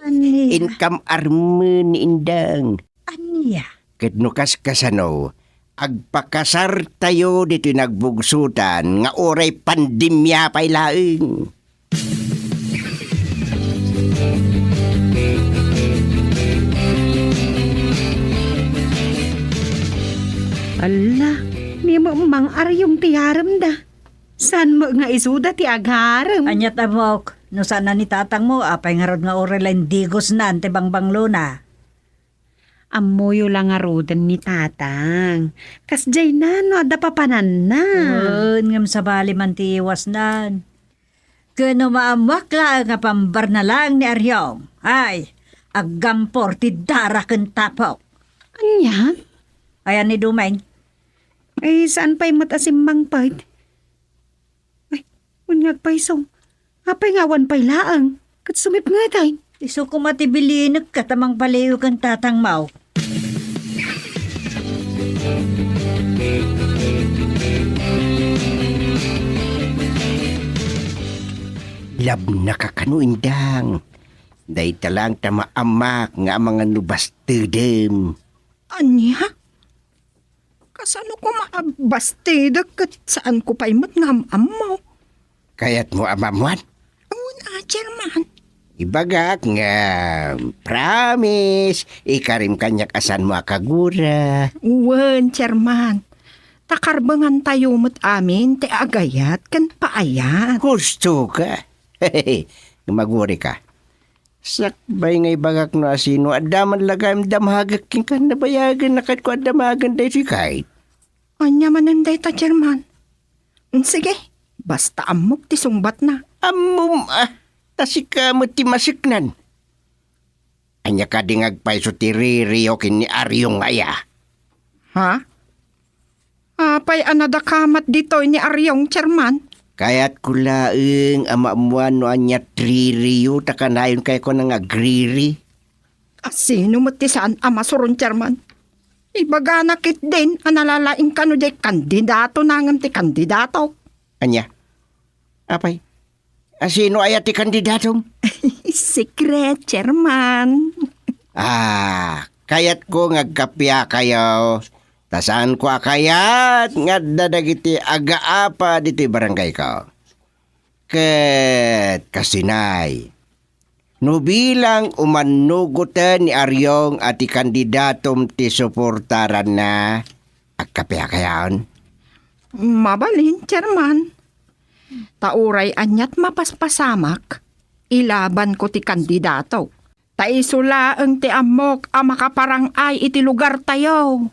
Ani? Inkam armen ni Indang. Ania? Ket no kas-, kasano, agpakasartayo ditoy nagbugsotan nga uray pandemia pay laeng. Alla, ni Mang Ariong ti yaremda. Saan met nga isuda ti agarem? Ania ti ammok, no saan a ni tatangmo, apay ngarud nga uray la indigosnan ti bangbanglona? Ammoyo la ngaruden ni Tatang. Kasdiayna no adda papananna. Wen, ngem sabali man ti iwasnan. Ken no maammoak laeng a pambarna laeng ni Ariong, ay, aggampor ti dara ken tapok. Ania? Ayan ni Dumeng. Ay, saan pay met a simmangpet? Ay, wen nga agpayso. Apay nga awan pay laeng? Ket sumipngetan. Isu koma ti bilinek ket a mangpaliw ken tatangmo. Labnaka kano, Indang. Dayta laeng ta maammak nga amangan no bastedem. Ania? Kasano koma a bastedek ket saanko pay met nga am-ammo? Kayatmo a maammoan? Wen a, Chairman. Ibagak nga, promise, ikarim kaniak a saanmo a kagura. Wen, Chairman. Ta karbengantayo met amin ti agayat ken paayat. Husto ka. Maguri ka. Sakbay nga ibagak no asino, adda man la gayam damagek kenka, nabayagen a kayatko a damagen daytoy kayat. Ania manen dayta, Chairman? Mm, sige, basta ammok ti sungbatna. Ammom, ah, ta sika met ti maseknan. Ania kadi nga agpayso ti ririyo ken ni Ariong aya? Ha? Apay a nadakamat ditoy ni Ariong, Chairman? Kayatko laeng a maammoan no ania ti ririyo ta kanayon kayatko nga agriri. Asino met ti saan a masuron, Chairman? Ibagana ketdin a nalalaing kano diay kandidatona ngem ti kandidato. Ania? Apay? Asino aya ti kandidatom? Secret, Chairman. Ah, Kayatko nga agkappiakayo, ta saanko a kayat nga adda dagiti agaapa ditoy barangayko. Ket kastoy nay, no bilang umannugoten ni Ariong a ti kandidatom ti suportaranna, agkappiakayon? Mabalin, Chairman. Ta uray aniat mapaspasamak, ilabanko ti kandidato. Ta isu laeng ti ammok a makaparang-ay iti lugartayo.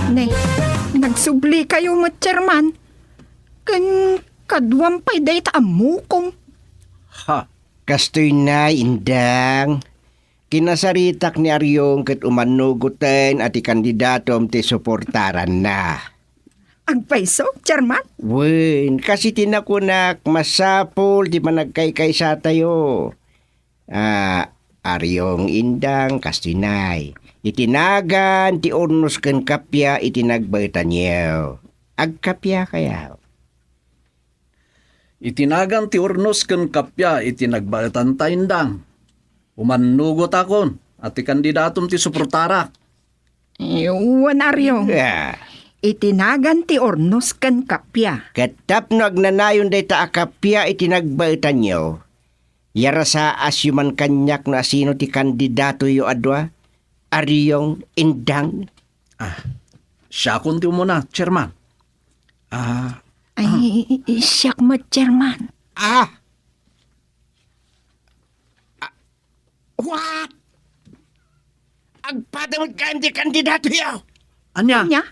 Ne, nagsublikayo met, Chairman. Ken kaduam pay dayta ammokon. Ha, kastoy nay, Indang. Kinasaritak ni Ariong ket umannugoten a ti kandidatom ti suportaranna. Agpayso, Chairman? Wen, kas iti nakunak, masapul ti panagkaykaysatayo. Ah, Ariong, Indang, kastoy nay, iti nagan ti urnos ken kappia iti nagbaetanyo. Agkappiakayo? Iti nagan ti urnos ken kappia iti nagbaetanta, Indang, umannugotakon a ti kandidatom ti suportarak. Wen, Ariong. Ah. Iti nagan ti urnos ken kappia. Ket tapno agnanayon dayta a kappia iti nagbaetanyo, yarasaasyo man kaniak no asino ti kandidatoyo a dua, Ariong, Indang. Ah, siakon ti umuna, Chairman. Ah. Ay, siak met, Chairman. Ah! Ah, what? Agpada met gayam ti kandidatoyo? Ania? Ania?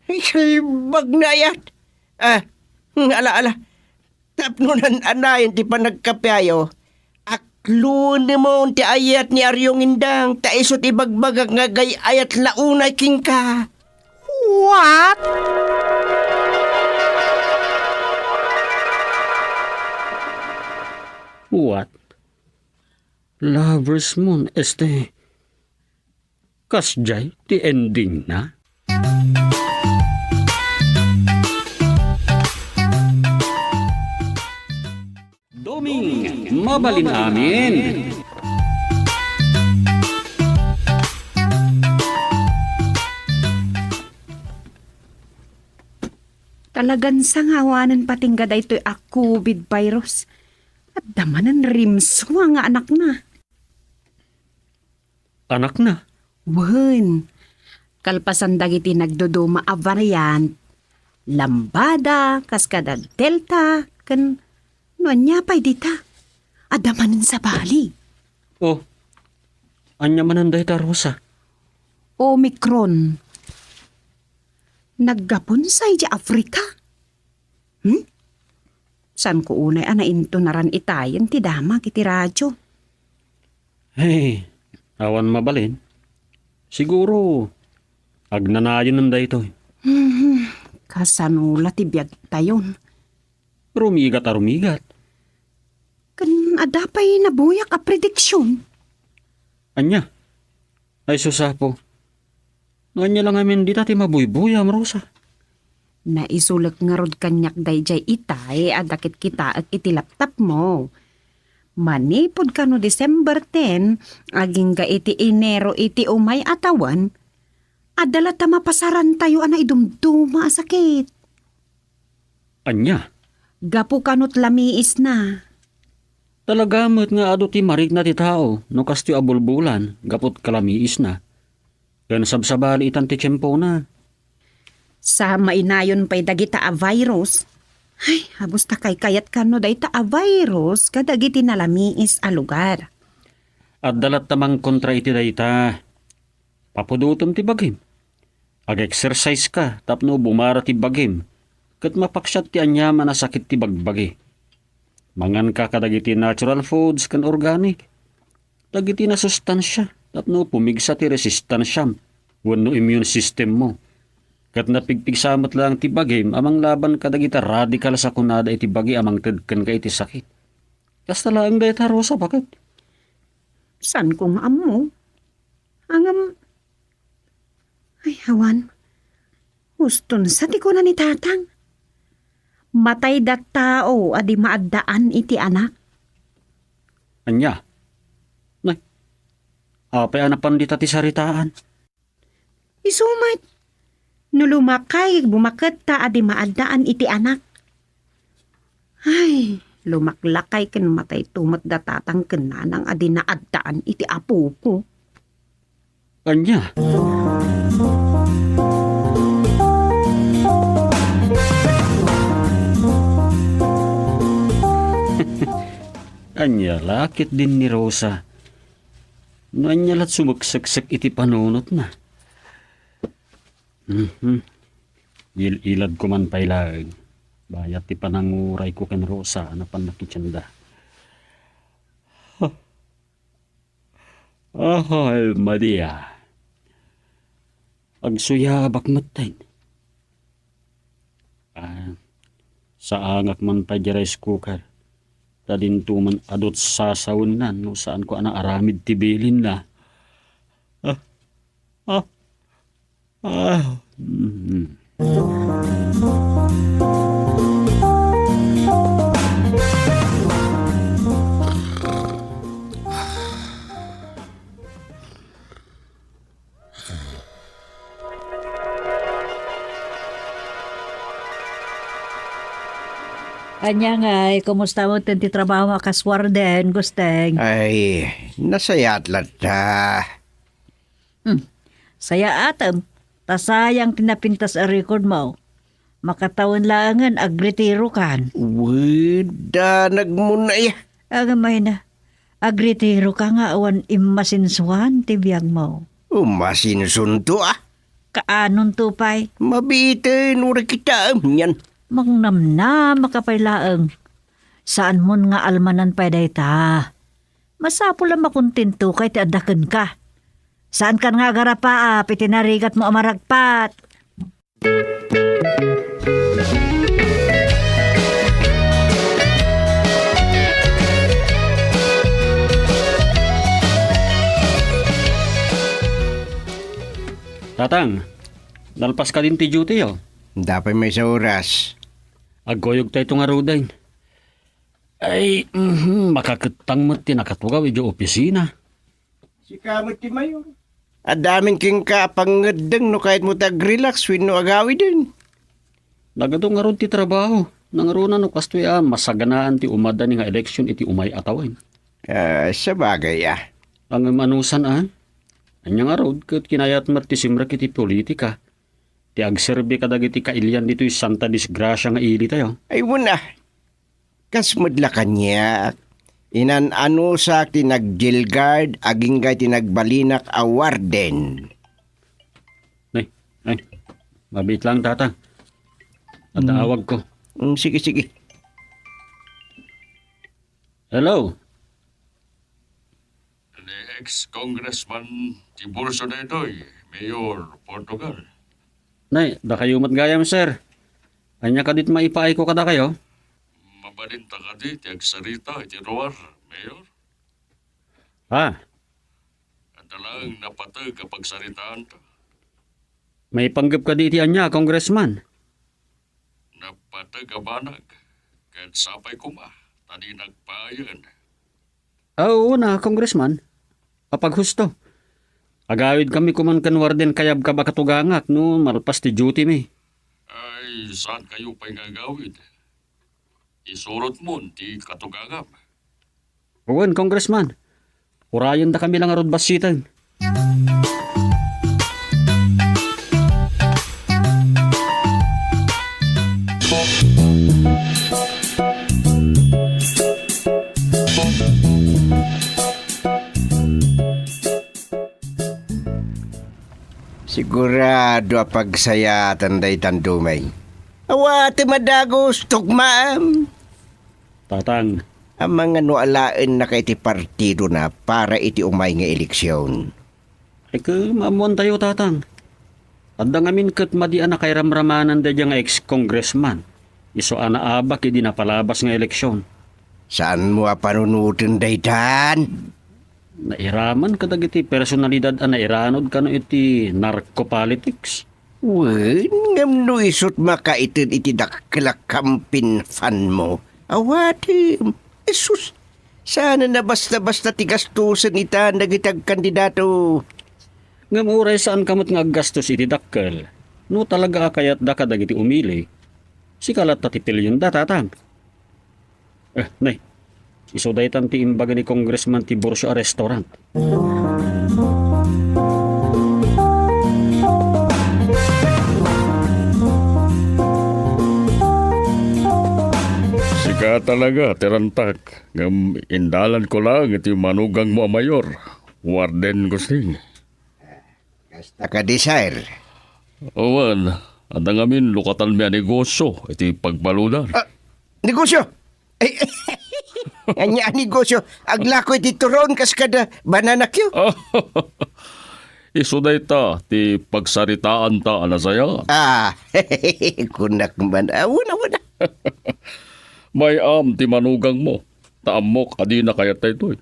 Ay, salbag na ayat. Ah, ala, ala. Tapno nan-anayon ti panagkapiayo, akluenemon ti ayat ni Ariong, Indang, ta isu ti ibagbagak nga agay-ayat la unay kenka. What? What? Lover's Moon, este, kasdiay ti endingna? Doming, mabalin amin. Talagan sangawanen patingga daytoy a covid virus. Adda manen rimsua nga anakna. Anakna? Wen, kalpasan dagiti nagduduma a variant, lambada, kas kada Delta, ken no ania pay dita, adda manen sabali. Oh, ania manen dayta, Rosa? Omicron. Naggapun sa idiay Africa? Hmm? Saanko unay a naintunaran itayen ti damag iti radio. Hey, awan mabalin. Siguro, agnanayonen daytoy. Hmm, kasano la ti biagtayon? Rumigat a rumigat. Ken adda pay nabuyak a prediksion. Ania? Ay, sus, Apo. No ania la ngamin dita ti mabuybuyam, Rosa? Naisulek ngarud kaniak daydiay itay a dakitkitaek iti laptopmo. Manipud kano December ten, agingga iti Enero iti umay a tawen, adda latta mapasarantayo a naidumduma a sakit. Ania? Gapu kanot lamiisna. Talaga met nga adu ti marikna ti tao no kastoy a bulbulan gapu't kalamiisna. Ken sabsabali itan ti tiempona. Sa mainayon pay dagita a virus. Ay, abus ta kaykayat kano dayta a virus kadagiti nalamiis a lugar. Adda latta mangkontra iti dayta. Papudotem ti bagim. Ag-exercise ka tapno bumara ti bagim, ket mapaksiat ti aniaman a sakit ti bagbagi. Manganka kadagiti natural foods ken organic. Dagiti nasustansia tapno pumigsa ti resistansiam wenno immune system mo. Ket napigpigsa met laeng ti bagim a manglaban kadagiti radical a sakunada iti bagi a mangted kenka iti sakit. Kasta laeng dayta, Rosa, baket? Saanko nga ammo. Ngem, ay, awan. Huston sa ti kuna ni Tatang. Matayda tao a di maaddaan iti anak. Ania? Nay, apay a napan dita ti saritaan? Isu met, no lumakay, bumaketta a di maaddaan iti anak. Ay, lumaklakay ken matayto met da tatang ken nanang a di naaddaan iti apoko. Ania? Ania la ket din ni Rosa? No ania la't sumekseksek iti panunotna? Mhm. Il-iladko man pay laeng. Bayat ti panangurayko ken Rosa a napan nakitienda. Ah, Maria. Agsuyaabak metten. Ah, saangak man pay di rice cooker. Ta dinto man adut sasawennan no saanko a naaramid ti bilinna. Ah, ah, ah, mm. Ania ngay, kumusta met ti trabaho a kas warden, Gusteng? Ay, nasayaat latta. Hmm. Sayaatem, ta sayang ti napintas a record mo. Makatawen laengen agretirokan. Wen, danagmon aya. Agamay na. Agretiroka nga awan immasinsuan ti biagmo. Umasinsunto, ah. Kaanonto pay? Mabiten, uray kitaem nian. Mangnamnamaka pay laeng. Saanmon nga almanan pay dayta. Masapul a makontento ka iti adda kenka. Saankan nga agarapaap iti narigatmo a maragpat. Tatang, nalpas kadin ti duty-yo? Dapay maysa oras. Agkuyogtayto ngaruden. Ay, mhm, makakettang met ti nakatugaw idiay opisina. Sika met ti mayor. Adda amin kenka a pangngeddeng no kayatmo ti agrelax wenno agawiden. Nagadu ngarud ti trabaho. Nangruna no kastoy a masaganaan ti umadani nga eleksyon iti umay a tawen. Ah, sabagay, ah. Ngem anusan, a? Ania ngarud ket kinayat met ti simrek iti politika, ti agserbi kadagiti kailian ditoy santa disgrasia nga ilitayo? Ay, wen, ah. Kas met la kaniak, inan-anusak ti nag-jail guard agingga iti nagbalinak a warden. Ay, ay, mabiit lang, Tatang. Adda awagko. Mm, sige, sige. Hello? Ni ex-Congressman Tiburcio daytoy, Mayor Portugal. Nay, dakayo met gayam, sir. Ania kadit maipaayko kadakayo? Mabalinta kadi ti agsarita iti ruar, Mayor? Ha? Adda laeng napateg a pagsaritaanta. Maipanggep kadi iti ania, Congressman? Napateg a banag, ket sapay koma, ta di nagpaayen. Ah, wen a, Congressman. Apaghusto. Agawidkami koman ken Warden Kayabkab a katugangak no malpas ti duty mi. Ay, saankayo pay nga agawid? Isurotmon ti katugangam. Wen, Congressman. Urayendakami la ngarud bassiten. Sigurado a pagsayaatan daytan dumay. Awatem a dagus, tugmaam. Tatang. Amangan no alaennaka iti partidona para iti umay nga eleksyon. Ay, ket maammoantayo, Tatang. Adda ngamin ket madi a nakairamramanan daydiay nga ex-congressman. Isu a naabak idi napalabas nga eleksyon. Saanmo a panunoten daytan? Nairaman kadagiti personalidad a nairanud kano iti narco politics. Wen, ngem no isut' makaited iti dakkel a campaign fund mo, awatem. Jesus, saan a basta-basta ti gastusen itan dagiti agkandidato. Ngem uray saanka met nga aggastos iti dakkel, no talaga a kayatda kadagiti umili, sika latta ti pilionda, tatang. Eh, nay, isu daytan ti imbaga ni Congressman ti Borcio a restaurant. Sika talaga, ti rantak. Ngem indalanko laeng iti manugangmo a mayor, Warden Gusting. Kasta kadi, sir? Wen, adda ngamin lukatanmi a negosio iti pagbaludan. Ah, negosio? Ay, ania a negosio? Aglako iti turon kas kada banana cue? Isu dayta ti pagsaritaanta a nasayaat. Ah, kunak man. Ah, wala, wala. May-am ti manugangmo, ta ammok a dina kayat daytoy.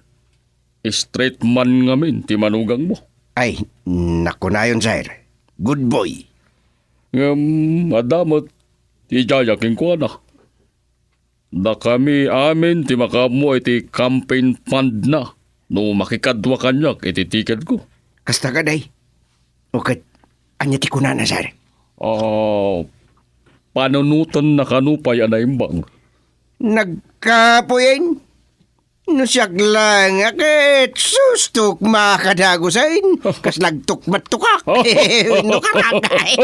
Straight man ngamin ti manugangmo. Ay, nakunayon, sir. Good boy. Ngem, adda met ti ijaya kenkuana. Dakami amin ti makaammo iti campaign fund na no makikadua kaniak iti ticket ko. Kasta kadi? O ket, ania ti kunana, sir? Ah, panunotenna kano pay a naimbag. Nagkapuyen? No siak laeng a ket, sus, tukma kadagusen. Kas nagtukmat-tukak. No karakay.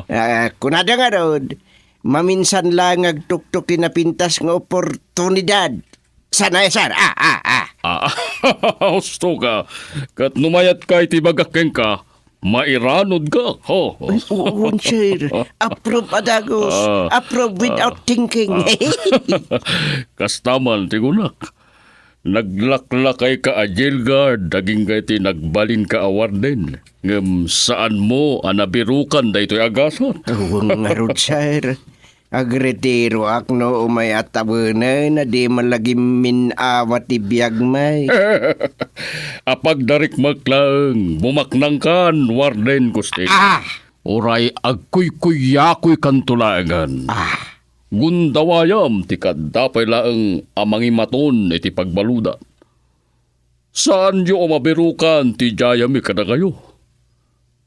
Ah, kunada ngarud, maminsan laeng agtuktok ti napintas nga oportunidad. Sana, sir? Ah, ah, ah. Ah, husto ka. Ket no mayatka iti bagak kenka, mairanod ka. Ho, ho. Ay, uwan, sir. Approve a dagus. Ah. Approve without Ah. thinking. Ah. Kasta man ti kunak. Naglaklakay ka a jail guard, agingga iti nagbalin ka a warden. Ngem saan mo a nabirukan daytoy a gasat? Uwan ngarud, sir. Agretiroak no umay a tawen a di man lagi min-awa ti biagmi. Apagdarikmek laeng, bumaknangkan, Warden Gustin. Ah! Uray agkuykuyakoykanto laengen. Ah! Gundawayam ti kaadda pay laeng a mangimaton iti pagbaludan. Saanyo a mabirukan ti jayami kadakayo.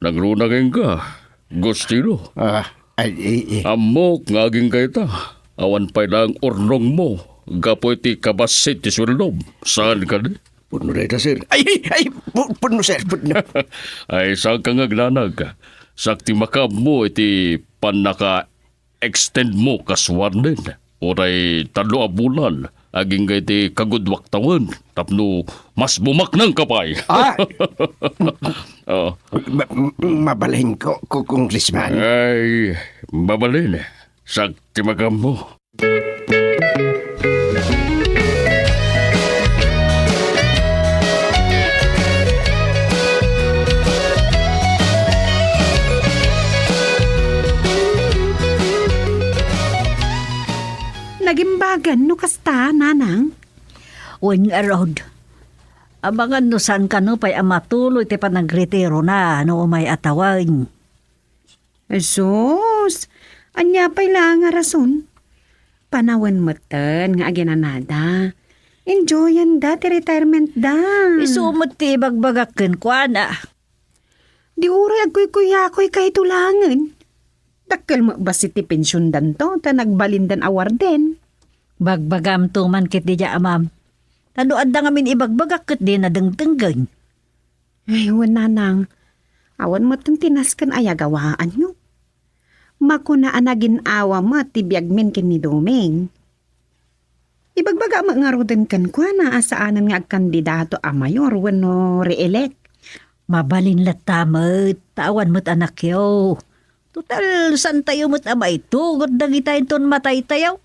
Nangruna kenka, Gustino. Ah, ay, ay, ay. Ammok nga agingga ita. Awan pay laeng urnongmo gapu iti kabassit ti sueldom. Saan kadi? Pudno dayta, sir. Ay, ay, ay, pu-, pudno, sir, pudno. Ay, saanka nga agdanag. Siak ti makaammo iti pannaka extend mo kas warden, uray tallo a bulan, agingga iti kagudwak tawen, tapno mas bumaknangka pay. Ah! Oh. Ma-, ma-, mabalin ko, ko, Congressman. Ay, mabalin. Siak ti makaammo. Nagimbagan no kasta, nanang? Wen ngarud. Amangan no saan kano pay a matuloy ti panagretirona no umay a tawen. Jesus! Ania pay la nga rason? Panawen metten nga aginanada. Enjoyanda ti retirement da. Isu met ti ibagbagak kenkuana. Di uray agkuykuyakoy kayto laengen. Dakkel met bassit ti pensiondanto ta nagbalindan a warden. Bagbagamto man ketdi, amam. Ta no adda ngamin ibagbagak ket dina dengdenggen. Ay, wen, nanang. Awan met ti nasken a yagawaanyo. Makuna a nagin-awa met ti biagmin ken ni Doming. Ibagbaga met ngaruden kenkuana a saanen nga agkandidato a mayor wenno re-elect. Mabalin latta met, ta awan met anakyo. Total, saantayo met a maitugot dagita inton mataytayo.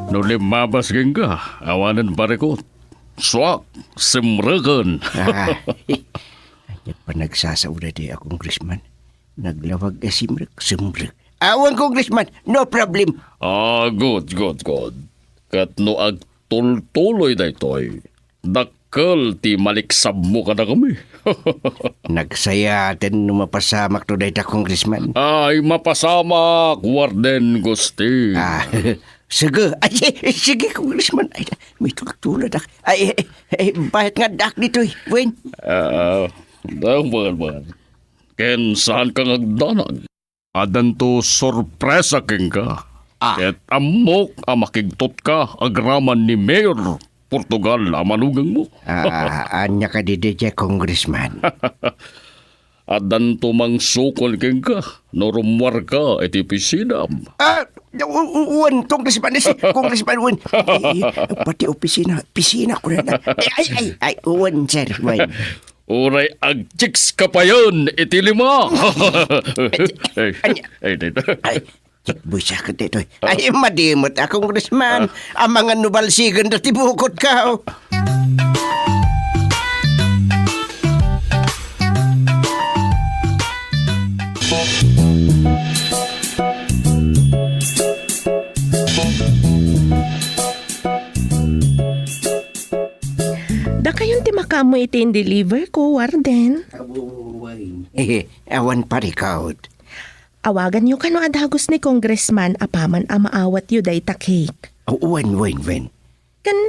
No limmabas kenka, awanen barikot. Suak, simreken. Ah, ania panagsasao daytoy a congressman? Naglawag a simrek, simrek. Awan, Congressman. No problem. Ah, good, good, good. Ket no agtultuloy daytoy, dakkel ti maliksabmo kadakami. Nagsayaten no mapasamakto dayta, Congressman. Ay, mapasamak, Warden Gusti. Ah, sige. Ay, si-, sige, Congressman. Ay, may tultuladak. Ay, ay, ay, bayat nga addaak ditoy, Wayne. Ah, daw, bangan, bangan. Ken saan ka ngagdanag? Addanto sorpresa kenka. Ah. Ket ammok a makigtot ka agraman ni Mayor Portugal a manugangmo. Ah, ania kadi daydiay, Congressman? Addanto mangsukol kenka no rummuarka iti opisinam. Ah, u-, u-, wen, Congressman, is-, Congressman, wen. Ay, pati opisina, opisina ko na. Ay, ay, ay, ay, wen, sir, wen. Uray agchicks ka payen iti lima. Ay, ania? Ay, dito. Ay, check boy sa akin dito. Ay, madi met a, Congressman. Ah. Amangan no balsigen da ti bukot ka, oh. Dakayon ti makaammo iti in-deliver ko, Warden. Awan parikot. Awaganyo kano a dagus ni Congressman apaman a maawatyo dayta cake. Oh, wen, wen, wen. Ken,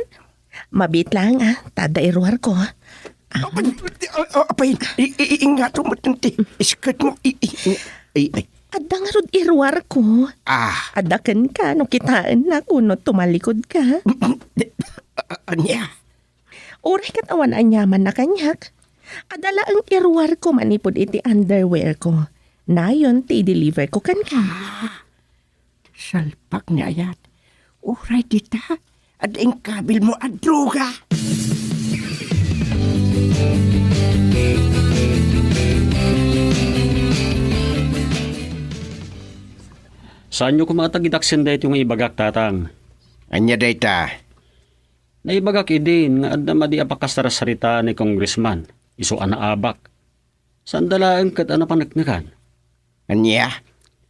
mabiit laeng, ah, ta adda iruarko. Ah. Apay, ah, ah, apay, i-, i-, ingato met ti isketmo, i-, i-, i-, ay, ay. Adda ngarud iruarko. Ah. Adda kenka no kitaennak wenno tumalikod ka. A-, ania? Uray ket awan aniaman a kaniak. Adda laeng iruarko manipud iti underwear ko. Nayon ti i-deliver ko kenka. Ah. Salpak ni ayat. Uray dita, adda inkabilmo a droga. Saanyo koma a tagidaksen daytoy nga ibagak, Tatang. Ania dayta? Naibagak idin nga adda madi a pakasarsarita ni Congressman, isu a naabak. Saan da laeng ket a napaneknekan. Ania?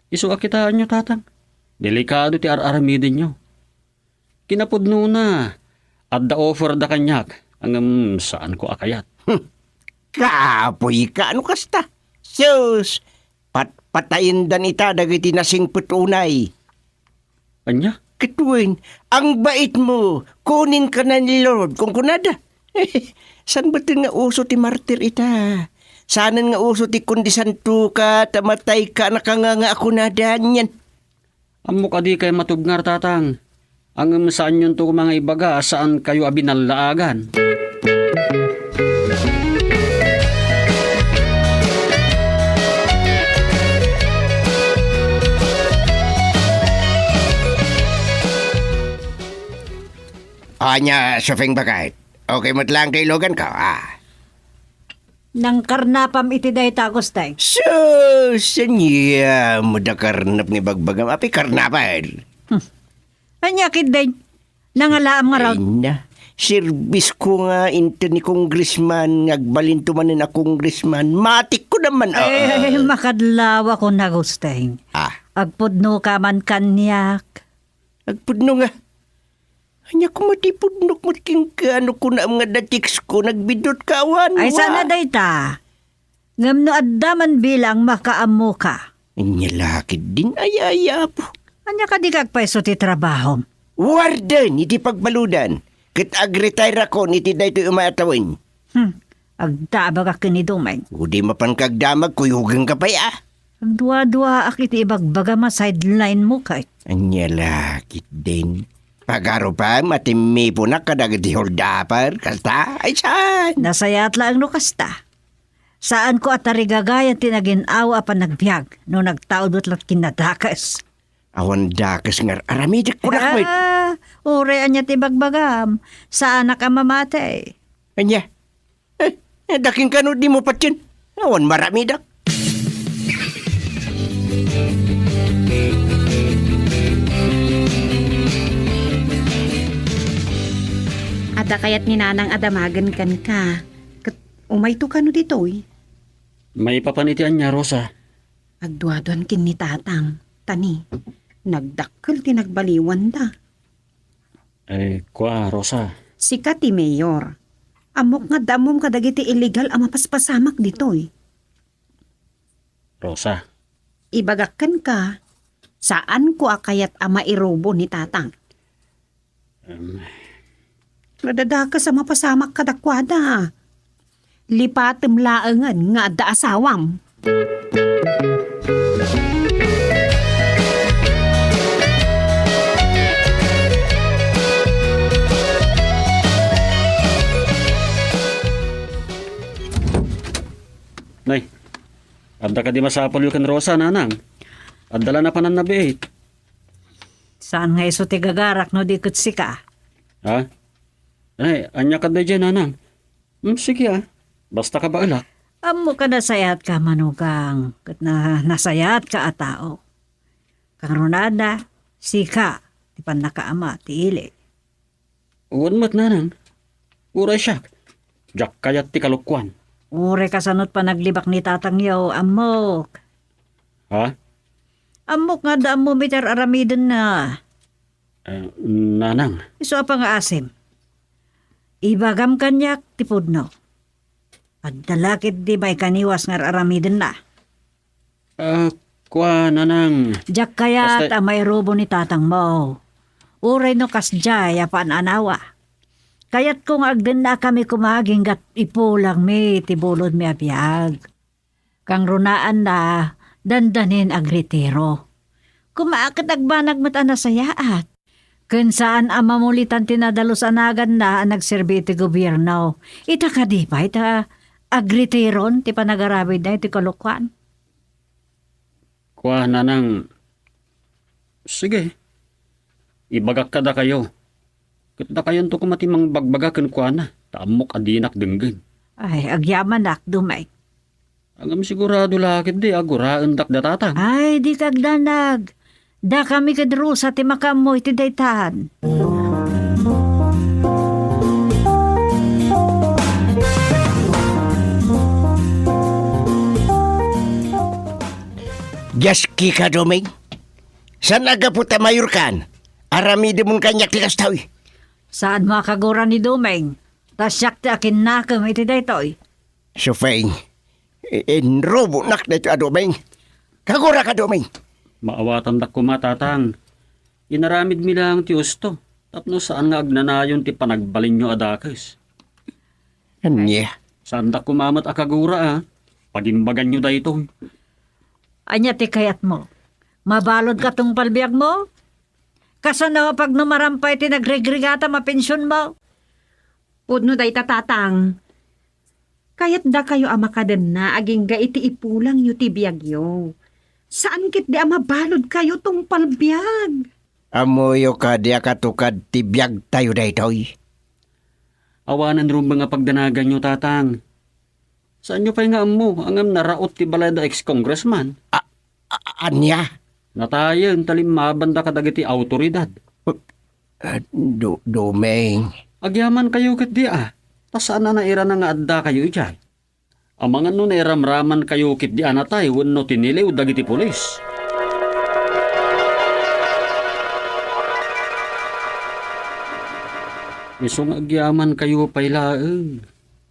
Isu a kitaenyo, Tatang. Delikado ti ar-aramidenyo. Kinapudnona, adda offer da kaniak, ngem saanko a kayat. Hmm. Kapoy ka no kasta. Sus, patpatayendan ita dagiti nasingpet unay. Ania? Ket wen, ang baitmo, kunen ka na ni Lord, kunkunada. Saan baten nga uso ti martir ita? Saanen nga uso ti kundi santoka ta matayka a nakanganga a kunada, anian? Ammok a dikay matubngar, Tatang. Ngem saanyonto koma nga ibaga a saankayo a binallaagan. Ania, Sufing Baket? Okay met laeng ti ilugan ko, ah. Nangkarnapam iti dayta, Agustin. Sus! Ania, madakarnap nga ibagbagam. Apay karnapan? Hmm. Ania ketdin? Nangalaam ngarud. Ay na. Serbisko nga inted ni Congressman nga agbalinto manen a congressman. Matikko naman. Ay, ah, makadlawakon, Agustin. Ah. Agpudnoka man kaniak. Agpudno nga. Ania koma ti pudnok met kenka no kunam nga da-text ko, nagbiddut ka awan? Ay, wa. Saan a dayta? Ngem no adda man bilang, makaammoka. Ania la ketdin, ay, ay, apo. Ania kadi nga agpayso ti trabahom? Warden iti pagbaludan. Ket agretire-akon iti daytoy umay a tawen. Hmm. Agdabagak ken ni Domeng. Idi mapan ka agdamag, kuyogengka pay, ah. Agduaduaak iti ibagbagam a sideline mo, kay. Ania la ketdin? Pagarupan, matimmiponak kadagiti holdapper, kasta? Ay, saan? Nasayaat laeng no kasta. Saanko a tarigagayan ti nagin-awa a panagbiag no nagtaud met laeng ken nadakes. Awan dakes nga ar-aramidek, kunak met. Ah, uray ania ti ibagbagam, saanak a mamati. Ania? Eh, eh, dakin kano dimo patien? Awan maramidak. Adda kayat ni Nanang a damagen kenka. Ket umayto kano ditoy? Maipapan iti ania, Rosa? Agduaduan ken ni Tatang. Tani, nagdakkel ti nagbaliwanda. Eh, kua, Rosa. Sika ti mayor. Ammok nga adda ammom kadagiti illegal a mapaspasamak ditoy. Rosa. Ibagak kenka, saanko a kayat a mairubo ni Tatang. Em. Nadadakes a mapasamak kadakuada. Lipatem laengen nga adda asawam. Nay, adda kadi masapulyo ken Rosa, nanang? Adda la napanan nabiit. Saan nga isu ti gagarak no di ket sika? Ha? Ay, ania kadaydiay, nanang? Hmm, sige, ah. Basta kabaelak. Ammok a nasayaat ka, manugang, ket na-, nasayaat ka a tao. Kangrunada, sika ti pannakaama ti ili. Wen met, nanang. Uray siak, diak kayat ti kalokuan. Uray kasano't panaglibak ni tatangyo, ammok. Ha? Ammok nga adda ammomi ti ar-aramidenna. Eh, nanang. Isu a pangaasim. Ibagam kaniak ti pudno. Adda la ketdi maikaniwas nga ar-aramidenna. Ah, kua, nanang. Diak kayat Basta a mairubo ni tatangmo. Uray no kasdiay a paan-anawa. Kayatko nga agdennaakami koma agingga't ipulangmi ti bulodmi a biag. Kangrunaanna, dandanin agretiro. Koma ket agbanag met a nasayaat. Ken saan a mamulitan ti nadalus a naganna a nagserbi iti gobierno. Ita kadi pay ta agretiron ti panagaramidna iti kalokuan? Kua, nanang, sige, ibagak kadakayo. Ket dakayonto koma ti mangbagbaga kenkuana, ta ammok a dinak denggen. Ay, agyamanak, Dumeng. Ngem sigurado la ketdi a guraendak da tatang. Ay, dika agdanag. Dakami ken Rosa ti makaammo iti daytan. Diaski ka, Doming. Saan a gapu ta mayorkan? Aramidemon kaniak ti kastoy. Saanmo a kagura ni Doming, ta siak ti akinnakem iti daytoy. Supeng, i-, inrubonak daytoy a Doming. Kagura ka, Doming. Maawatandak koma, Tatang. Inaramidmi laeng ti usto, tapno saan nga agnanayon ti panagbalinyo a dakes. Ania? Saandak koma met a kagura, a. Pagimbaganyo daytoy. Ania ti kayatmo? Mabaludka tungpal biagmo? Kasano a pagnumaram pay ti nagrigrigatam a pensionmo? Pudno dayta, Tatang. Kayatdakayo a makadenna agingga iti ipulangyo ti biagyo. Saan ketdi a mabaludkayo tungpal biag. Ammoyo kadi a katukad ti biagtayo daytoy? Awanen rumbeng a pagdanaganyo, Tatang. Saanyo pay nga ammo, ngem naraot ti balay da ex-congressman. A-, a-, ania? Natayen ta limmabanda kadagiti awtoridad. Ah, Du-, Doming. Agyamankayo ketdi a, ta saan a nairana nga addakayo idiay. Amangan no nairamramankayo ketdi a natay wenno tiniliw dagiti pulis. Isu nga agyamankayo pay laeng.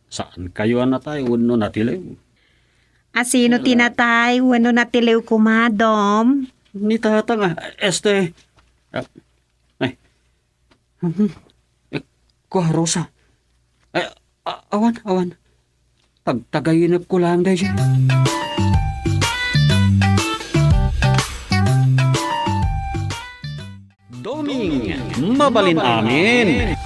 Saankayo a natay wenno natiliw. A sino ti natay wenno natiliw koma, Dom? Ni Tatang, a, este, a, ay. Mhm. Eh, kua, Rosa. Ay, a, awan, awan. Tagtagayenepko laeng daydiay. Doming, mabalin amin.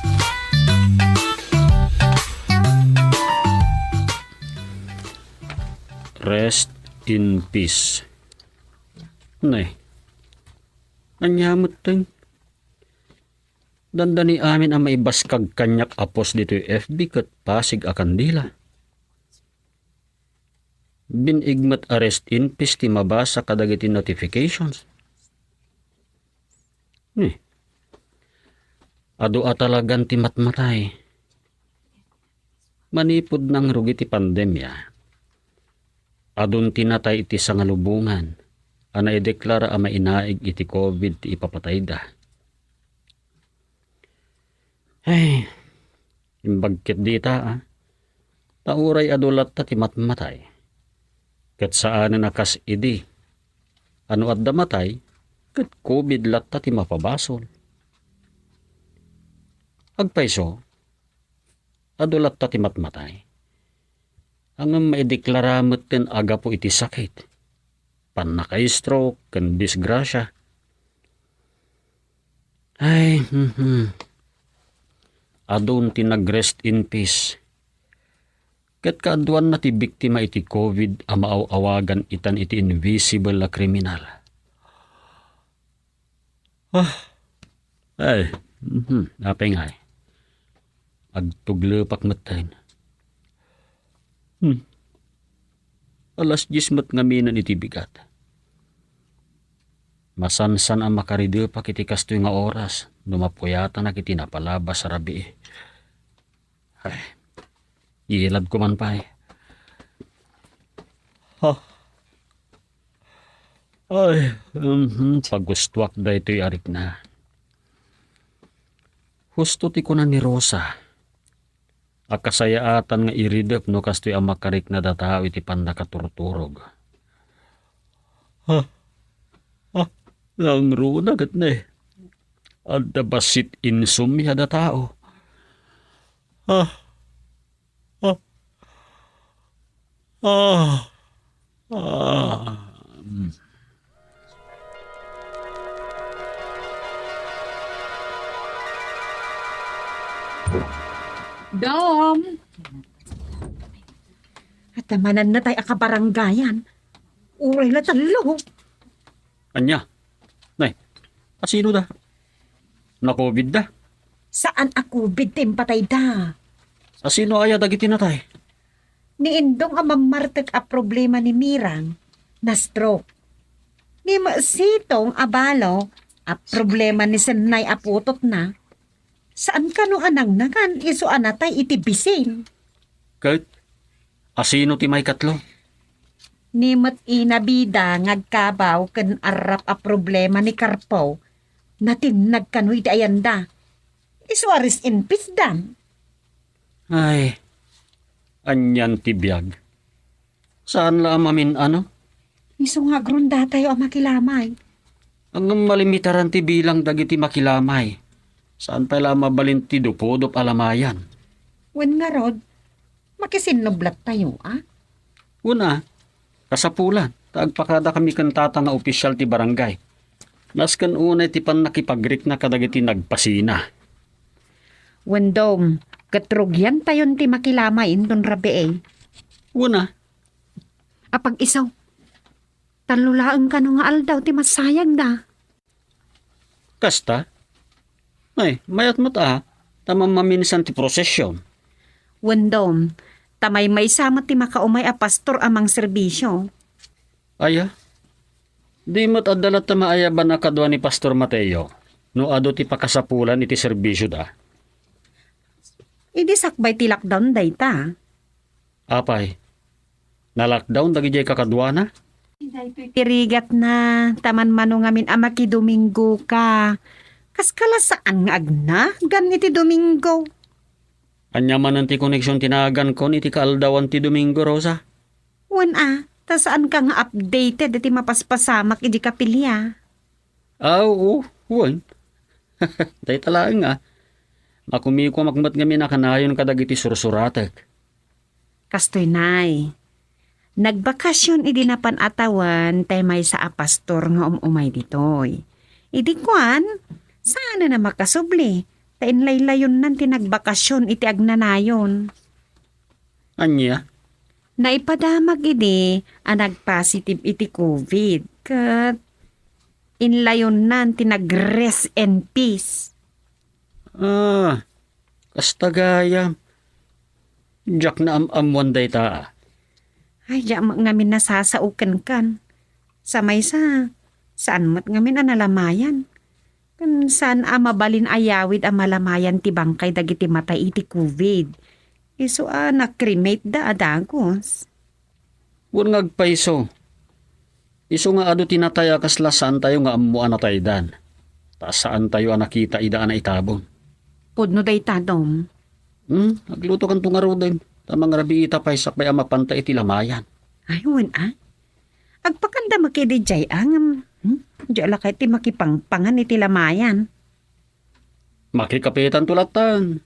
Rest in peace. Nay, ania metten? Dandani amin a maibaskag kaniak a post ditoy F B ket pasig a kandila. Bin-ig met a rest in peace ti mabasa kadagiti notifications. Ni, adu a talagan ti matmatay. Manipud nangrugi ti pandemia, adun ti natay iti sangalubongan. a naideklara a mainaig iti covid ti ipapatayda. Ay, imbag ket dita, a. Ta uray adu latta ti matmatay, ket saanen a kas idi a no adda matay, ket covid latta ti mapabasol. Agpayso, adu latta ti matmatay. Ngem maideklara metten a gapu iti sakit, pannaka-stroke, ken disgrasia. Ay, mhm. Adun ti nag-rest in peace. Ket kaaduanna ti biktima iti covid a maaw-awagan itan iti invisible a kriminal. Ah, ay, mhm, apay ngay? Agtuglepak metten. Hmm. Alas dies met ngaminen iti bigat. Masansan a makaridepak iti kastoy nga oras no mapuyatanak iti napalabas a rabii. Ay, iladko man pay. Ha? Ay, mhm, pagustuak daytoy a rikna. Husto ti kuna ni Rosa a kasayaatan nga iridep no kastoy a makariknad a tao iti pannakaturturog. Ha? Ha? Nangruna ket ne. Adda bassit insomnia da tao. Ha? Ah. Ah. Ah. Mm. Dom! At mananna tay a kabarangayan. Uray la tallo. Ania? Nay, asino da? Na-covid da? Saan a covid ti impatay da? Asino aya dagiti natay? Ni Indong a mammartek a problema ni Mirang, na-stroke. Ni Sitong a balo a problema ni Sennay a putotna, saan kano a nangnagan isu a natay iti bisin. Ket asino ti maikatlo? Ni met Inabida nga agkabaw ken arrap a problema ni Karpo, natinnag kano iti ayanda. Isu a rest in peace dan. Ay, anian ti biag. Saan la a mamin-ano? Isu nga agrundatayo a makilamay. Ngem malimitaran ti bilang dagiti makilamay. Saan pay la a mabalin ti dupudop a lamayan? Wen ngarud, makisinnublattayo, a? Wen a, kasapulan, ta agpakadakami ken tata nga opisyal ti barangay. Nasken unay ti pannakipagrikna kadagiti nagpasina. Wen Dom, ket rugiantayon ti makilamay inton rabii. Wen a. Apag-isu, tallo laeng kano nga aldaw ti masayagda. Kasta? Ay, mayat met a, ta mammaminsan ti prosesion. Wen Dom, ta maymaysa met ti makaumay a pastor a mangserbisio. Aya? Di met adda latta maayaban a kadua ni Pastor Mateo no adu ti pakasapulan iti serbisioda? Idi sakbay ti lockdown dayta. Apay, na-lockdown dagidiay kakaduana? Daytoy ti rigatna, ta manmano ngamin a makidominggoka. Kaskala saan nga agnagan iti Domingo? Ania manen ti koneksion ti nagankon iti kaaldawan ti Domingo, Rosa? Wen a, ta saanka nga updated iti mapaspasamak idi kapilia. Aw, oo, wen. Dayta laeng a. Makumikuamak met ngamin a kanayon kadagiti sursuratek. Kastoy nay. Nagbakasion idi napan a tawen tay maysa a pastor nga um-umay ditoy. Idi kuan, saanen a makasubli, ta inlayllayonnan ti nagbakasion iti agnanayon. Ania? Naipadamag idi a nagpositive iti covid, ket inlayonnan ti nag-rest in peace. Ah, kasta gayam. Diak naam-ammuan dayta a. Ay, diak met ngamin nasasao kenkan. Sa maysa, saan met ngamin a nalamayan. Ken saan a mabalin a yawid a malamayan ti bangkay dagiti matay iti covid. Isu a na-cremate da a dagus. Wen nga agpayso, Isu nga adu ti natay a kasla saantayo nga ammo a nataydan. Ta saantayo a nakita ida a naitabon. Pudno dayta, Dong. Hmm, aglutokanto ngaruden. Ta mangrabiita pay sakbay a mapanta iti lamayan. Ay, wen a. Agpakanda met idiay a ngem, hmm? Diay lakay ti makipangpangan iti lamayan. Makikapetanto lattan.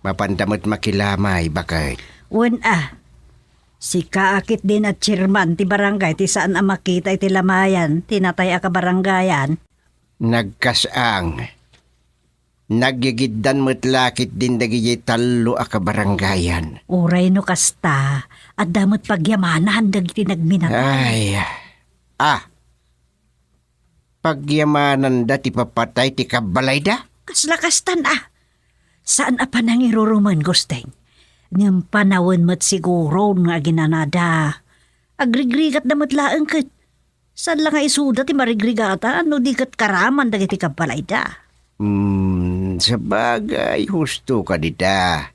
Mapanda met makilamay, baket. Wen a. Sika a ketdin a chairman ti barangay ti saan a makita iti lamayan ti natay a kabarangayan. Nagkas-ang. Nagyigiddan met la ketdin dagidiay tallo a kabarangayan. Uray no kasta, adda met pagyamanan dagiti nagminatay. Ay. Ah. Pagyamananda ti papatay ti kabbalayda? Kasla kastan a. Saan a panangirurumen, Gusteng. Ngem panawen met siguron nga aginanada. Agrigrigatda met laeng ket. Saan la nga isuda ti marigrigatan no di ket karaman dagiti kabbalayda? Hmm, sabagay, husto ka dita.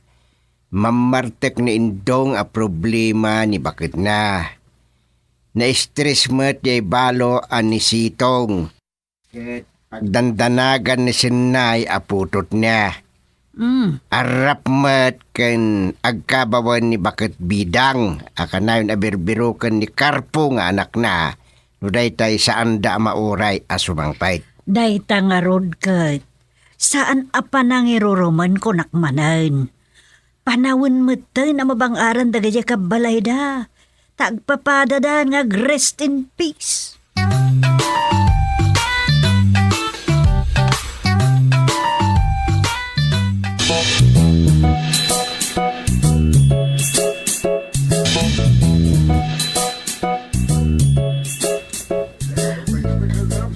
Mammartek ni Indong a problema ni baketna. Naistres met diay balo a ni Sitong. Ket pagdandanagan ni Sennay a putotna. Mm. Arrap met ken agkabawen ni baket Bidang a kanayon a birbiroken ni Karpo nga anakna no daytay saanda a mauray a sumangpet. Dayta ngarud ket saan a panangirurumen kunak manen. Panawen metten a mabang-aran dagiti kabbalayda, ta agpapadada nga ag-rest in peace.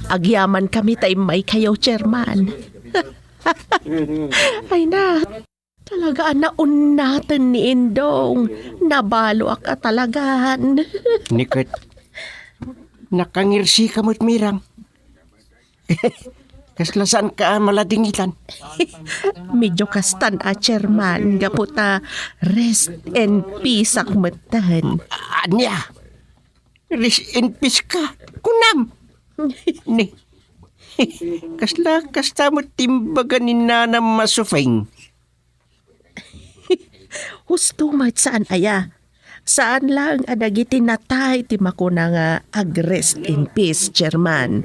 Agyamankami ta immaykayo, Chairman. Ay na, talaga a naunnaten ni Indong. Nabaloak a talagan. Ni ket, nakangirsika met, Mirang. Kasla saanka a maladingitan? Medyo kastan a, Chairman, gapu ta rest in peace ak metten. Ania? Rest in peace ka? Kunam? Ni, kasla kasta met ti imbaga ni Nanam Masufeng. Husto met, saan aya? Saan laeng a dagiti natay ti makuna nga ag-rest in peace, Chairman.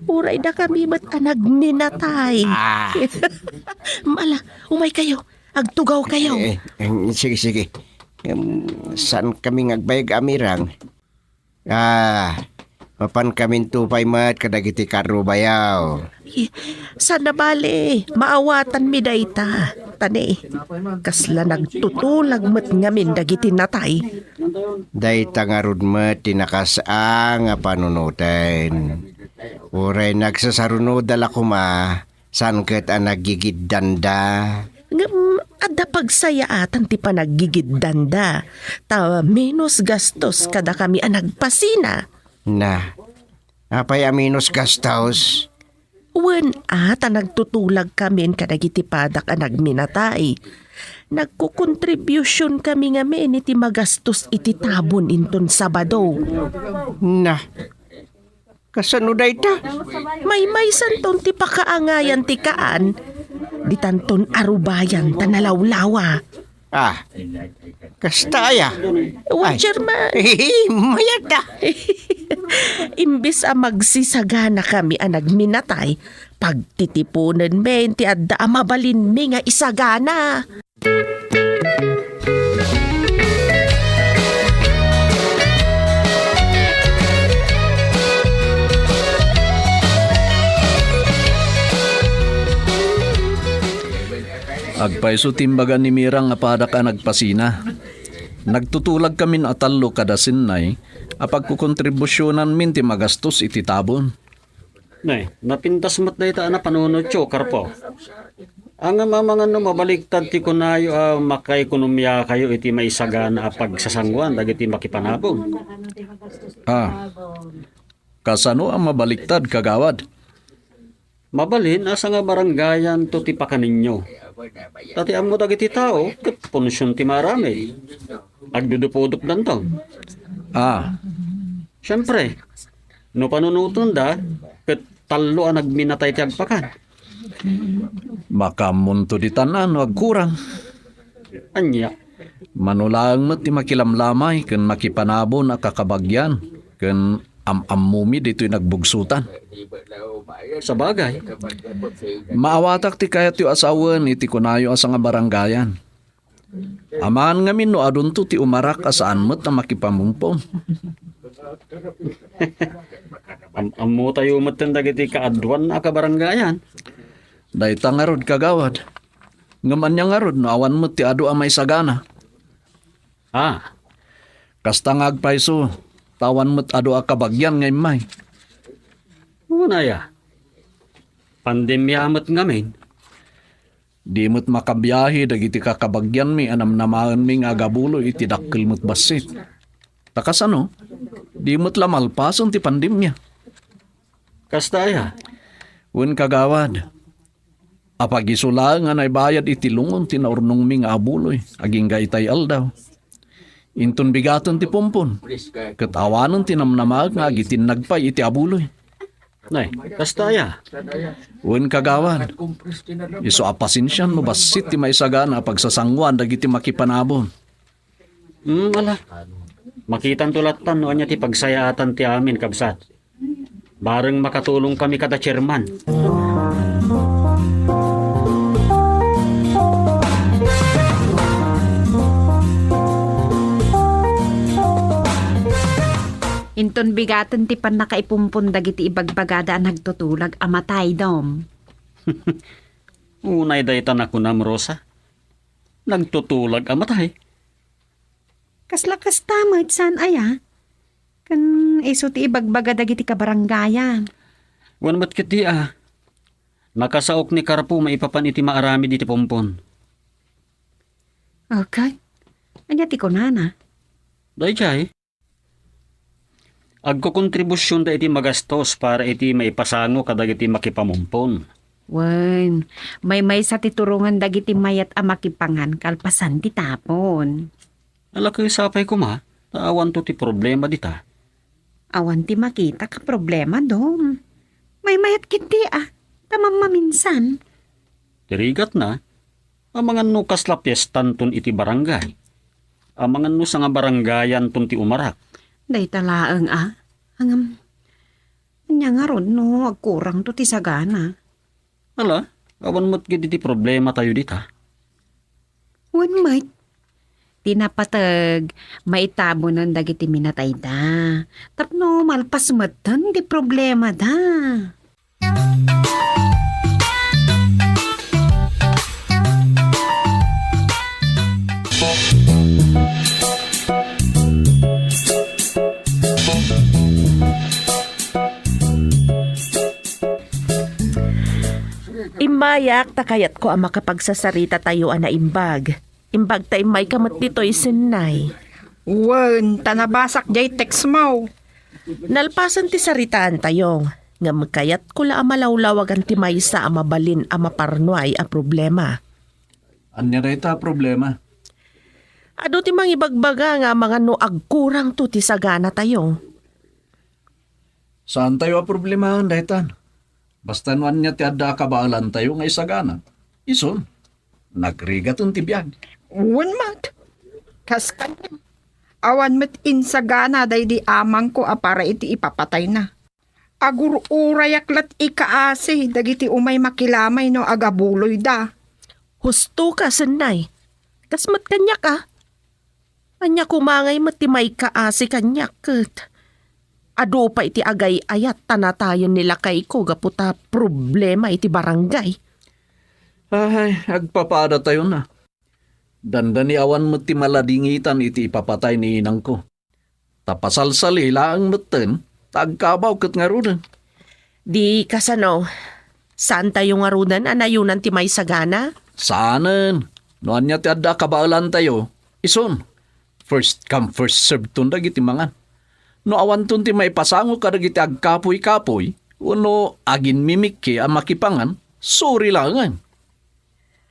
Uray dakami met a nagminatay. Ah. Ala, umaykayo. Agtugawkayo. Eh, eh, sige, sige. Em, saankami nga agbayag a, Mirang? Ah, mapankaminto pay met kadagiti karrubayo. Eh, saan a bale, maawatanmi dayta. Ta ni, kasla nagtutulag met ngamin dagiti natay. Dayta ngarud met ti nakasang a panunoten. Uray nagsasarunoda la koma, saan ket a naggigiddanda. Ngem adda pagsayaatan ti panaggigiddanda, ta menos gastos kadakami a nagpasina. Na, apay a menos gastos? Wen a, ta nagtutulagkamin kadagiti padak a nagminatay. Nagkukontribusionskami ngamin iti magastos iti tabon inton Sabado. Na, kasano dayta? Maymaysanton ti pakaangayan ti kaan. Ditanton arubayan ta nalawlawa. Ah, kasta aya? Wen, Chairman. Mayat a. Imbes a magsisaganakami a nagminatay, pagtitiponenmi ti adda a mabalinmi nga isagana. Agpayso ti imbaga ni Mirang a padak a nagpasina. Nagtutulagkamin a tallo kada sennay a pagkukontribusionanmin ti magastos iti tabon. Nay, napintas met dayta a napanunotyo, Karpo. Ngem amangan no mabaliktad ti kunayo a makaekonomiakayo iti maisagana a pagsasanguan dagiti makipanabong. Ah, kasano a mabaliktad, Kagawad? Mabalin a sangabarangayanto ti pakanenyo. Ta ti ammo dagiti tao ket punsion ti maaramid. Agdudupudopdanto. Ah. Siempre, no panunotenda, ket tallo a nagminatay ti agpakan. Makaammonto ditan a no agkurang. Ania? Mano laeng met ti makilamlamay ken makipanabon a kakabagyan ken am-ammomi ditoy nagbugsotan. Sabagay. Maawatak ti kayatyo a sawen iti kunayo a sangabarangayan. Amangan ngamin no adunto ti umarak a saan met a makipamumpon. Am-, ammotayo metten dagiti kaaduan a kabarangayan. Dayta ngarud, kagawad. Ngem ania ngarud no awan met ti adu a maisagana? Ah. Kasta nga agpayso, ta awan met adu a kabagyan nga immay. Unay a, pandemia met ngamin. Di met makabiahe dagiti kakabagyanmi a namnamaenmi nga agabuloy iti dakkel met bassit. Ta kasano, di met la malpasen ti pandemia. Kasta aya? Wen, kagawad, apagiso laeng a naibayad iti lungon ti naurnongmi nga abuloy agingga itay aldaw. Inton bigaten ti pumpon, ket awanen ti namnamaek nga agitinnag pay iti abuloy. Nay, kasta aya? Wen, kagawad, isu a pasensian no bassit ti maisagana a pagsasanguan dagiti makipanabon. Hmm, ala. Makitanto latta no ania ti pagsayaatan ti amin, kabsat. Bareng makatulongkami kada chairman. Inton bigaten ti pannakaipumpon dagiti ibagbagada a nagtutulag a matay, Dom. Unay dayta nakunam, Rosa. Nagtutulag a matay. Kasla kasta met, saan aya? Ken isu ti ibagbaga dagiti kabarangayan. Wen met ketdi a, nakasaok ni Carpo maipapan iti maaramid iti pumpon. Okay. Ania ti kunana? Daydiay. Agkokontribusionda iti magastos para iti maipasango kadagiti makipamumpon. Wen, maymaysa ti turongen dagiti mayat a makipangan kalpasan ti tapon. Ala, ket sapay koma, ta awanto ti problema dita. Awan ti makita a problema, Dom. Maymayat ketdi a, ta mammaminsan. Ti rigatna, amangan no kasla piestanton iti barangay. Amangan no sangabarangayanton ti umarak. Dayta laeng a, ngem, ania ngarud no agkurangto ti sagana? Ala, awan met ketdi ti problematayo dita. Wen met. Ti napateg, maitabonen dagiti minatayda. Tapno malpas metten ti problemada. Immayak ta kayatko a makapagsasaritatayo a naimbag. Imbag ta immayka met ditoy, Sennay. Wen, ta nabasak jay text mo. Nalpasen ti saritaantayo, ngem kayatko la a malawlawagan ti maysa a mabalin a maparnuay a problema. Ania dayta a problema? Adu ti mangibagbaga nga amangan no agkurangto ti saganatayo. Saantayo a problemaen daytan. Basta no ania ti adda a kabaelantayo nga isagana, isun, nagrigaten ti biag. Wen met. Kas kaniak, awan met insagana daydi amangko a para iti ipapatayna. Agur-urayak la't ikaasi dagiti umay makilamay no agabuloyda. Husto ka, Sennay. Kas met kaniak a. Ania koma ngay met ti maikaasi kaniak ket adu pay ti agay-ayat ta natayen ni lakayko gapu ta problema iti barangay. Ay, agpapadatayon a. Dandani awan met ti maladingitan iti ipapatay ni inangko. Ta pasalsali laeng metten, ta agkabaw ket ngaruden. Di kasano, saantayo ngaruden a nayonan ti maisagana? Saanen. No ania ti adda a kabaelantayo, isun, first come, first serve ton dagiti mangan. No awanton ti maipasango kadagiti agkapuy-kapuy, Wenno aginmimikki a makipangan, suri laengen.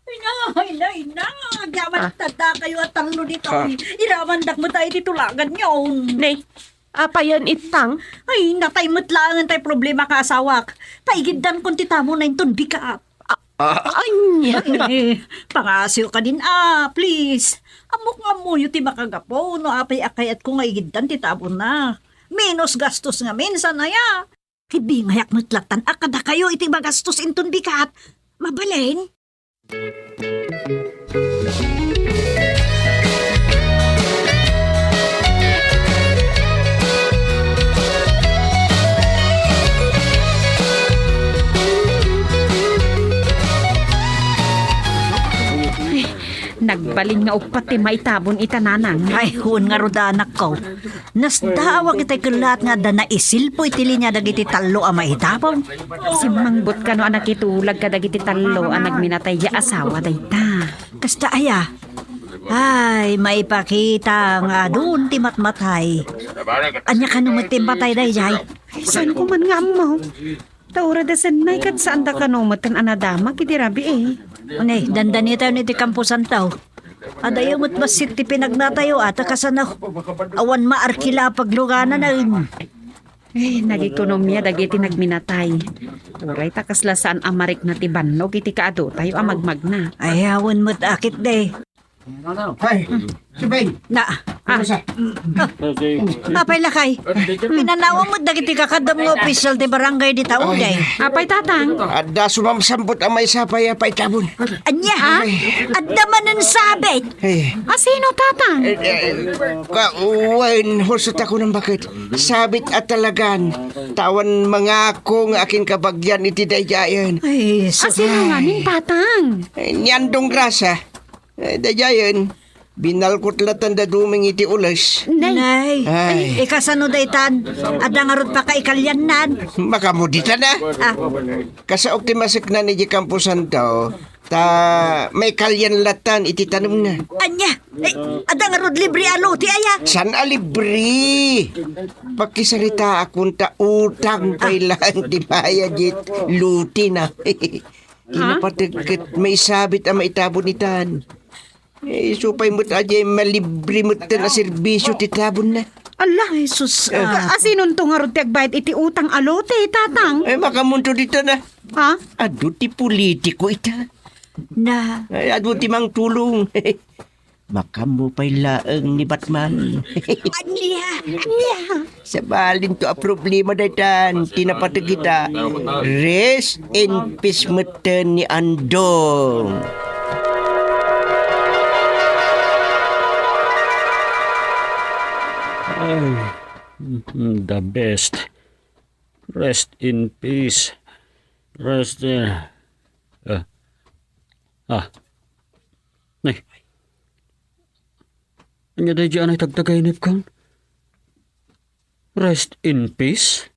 Ina, ina, ina, agyaman Ah. tadda kayo a tallo dito. Ah. Iramandak mo tayo ti tulagan niyo. Ne, apayan itang? Ay, natay met laengen tay problema ka asawak. Paigiddan kon ti tamo na inton bigat. Ah, anya? Eh, pangasyo ka din, ah, please. Ammok nga ammoyo ti makagapu no apay a kayatko nga igiddan ti tabona. Menos gastos nga minsan, aya. Ibingayak met latan a kadakayo iti magastos inton bigat. Mabalin? Ay, nagbalin nga uppat ti maitabon ita, nanang. Ay, wen ngarud, anakko. Nasdaawak itay kellat nga adda naisilpo iti linia dagiti tallo a maitabon. Simmangbutka no a nakitulag kadagiti tallo a nagminatay a asawa dayta. Kasta aya? Ay, maipakita nga adun ti matmatay. Ania kano met ti impatay daydiay? Ay, saan ko man nga ammo? Ta uray da sennay ket saan da kano met a nadamag iti rabii. Unay, dandanitayon iti kamposantaw. Adayo met bassit ti pinagnatayo, ata kasano. Awan maarkila a paglugananen. Eh, nagikonomia dagiti nagminatay. Uray ta kasla saan a marikna ti bannog iti kaadotayo a magmagna. Ay, awan met akit de. Ay, si Ben. Na, ah, Rosa. Ah, apay lakay. Pinanawam met dagiti kakadam nga opisyal ti barangay dita uday. Apay, tatang? Adda sumamsambot a maysa pay a paitabon. Ania? Ah? Adda manen sabit? Eh. A sino, tatang? Eh, eh, ka, wen, husot ako ng bakit. Sabit a talagan. Tawan mangako nga akin kabagyan iti daydayen. Ay, A sino ngamin, tatang? Eh, ni Andong Grasa. Eh, daydayen, binalkot latan da Duming iti ules. Nay. Nay. Ay. Ikasano daytan? Adda ngarud pakaikalyannan. Makamudita na. Ah. Kasaok ti maseknan iti kamposanto, ta maikalyan latan iti tanemna. Anya? Ay, adda ngarud libre a lote, aya? Saan a libre? Pakisaritaakon ta utang pay laeng ti bayad iti lote na. Kinapateg ket maisabit a maitabon itan. Eh, isu pay met a diay malibre metten a serbisyo ti tabonna. Ala, Jesus, ah. Ka-, asinonto ngarud ti agbayad iti utang a lote, tatang? Eh, makamunto dita na. Ha? Adu ti politiko ita. Na. Ay, adu ti mangtulong. Makammo pay laeng ni Batman. Ania? Ania? Sabalinto a problema daytan ti napateg ita. Rest in peace metten ni Andong. Ay, mm, the best. Rest in peace. Rest, eh, ah. Ah. Nay. Ania daydi a naitagtagayna, kan? Rest in peace?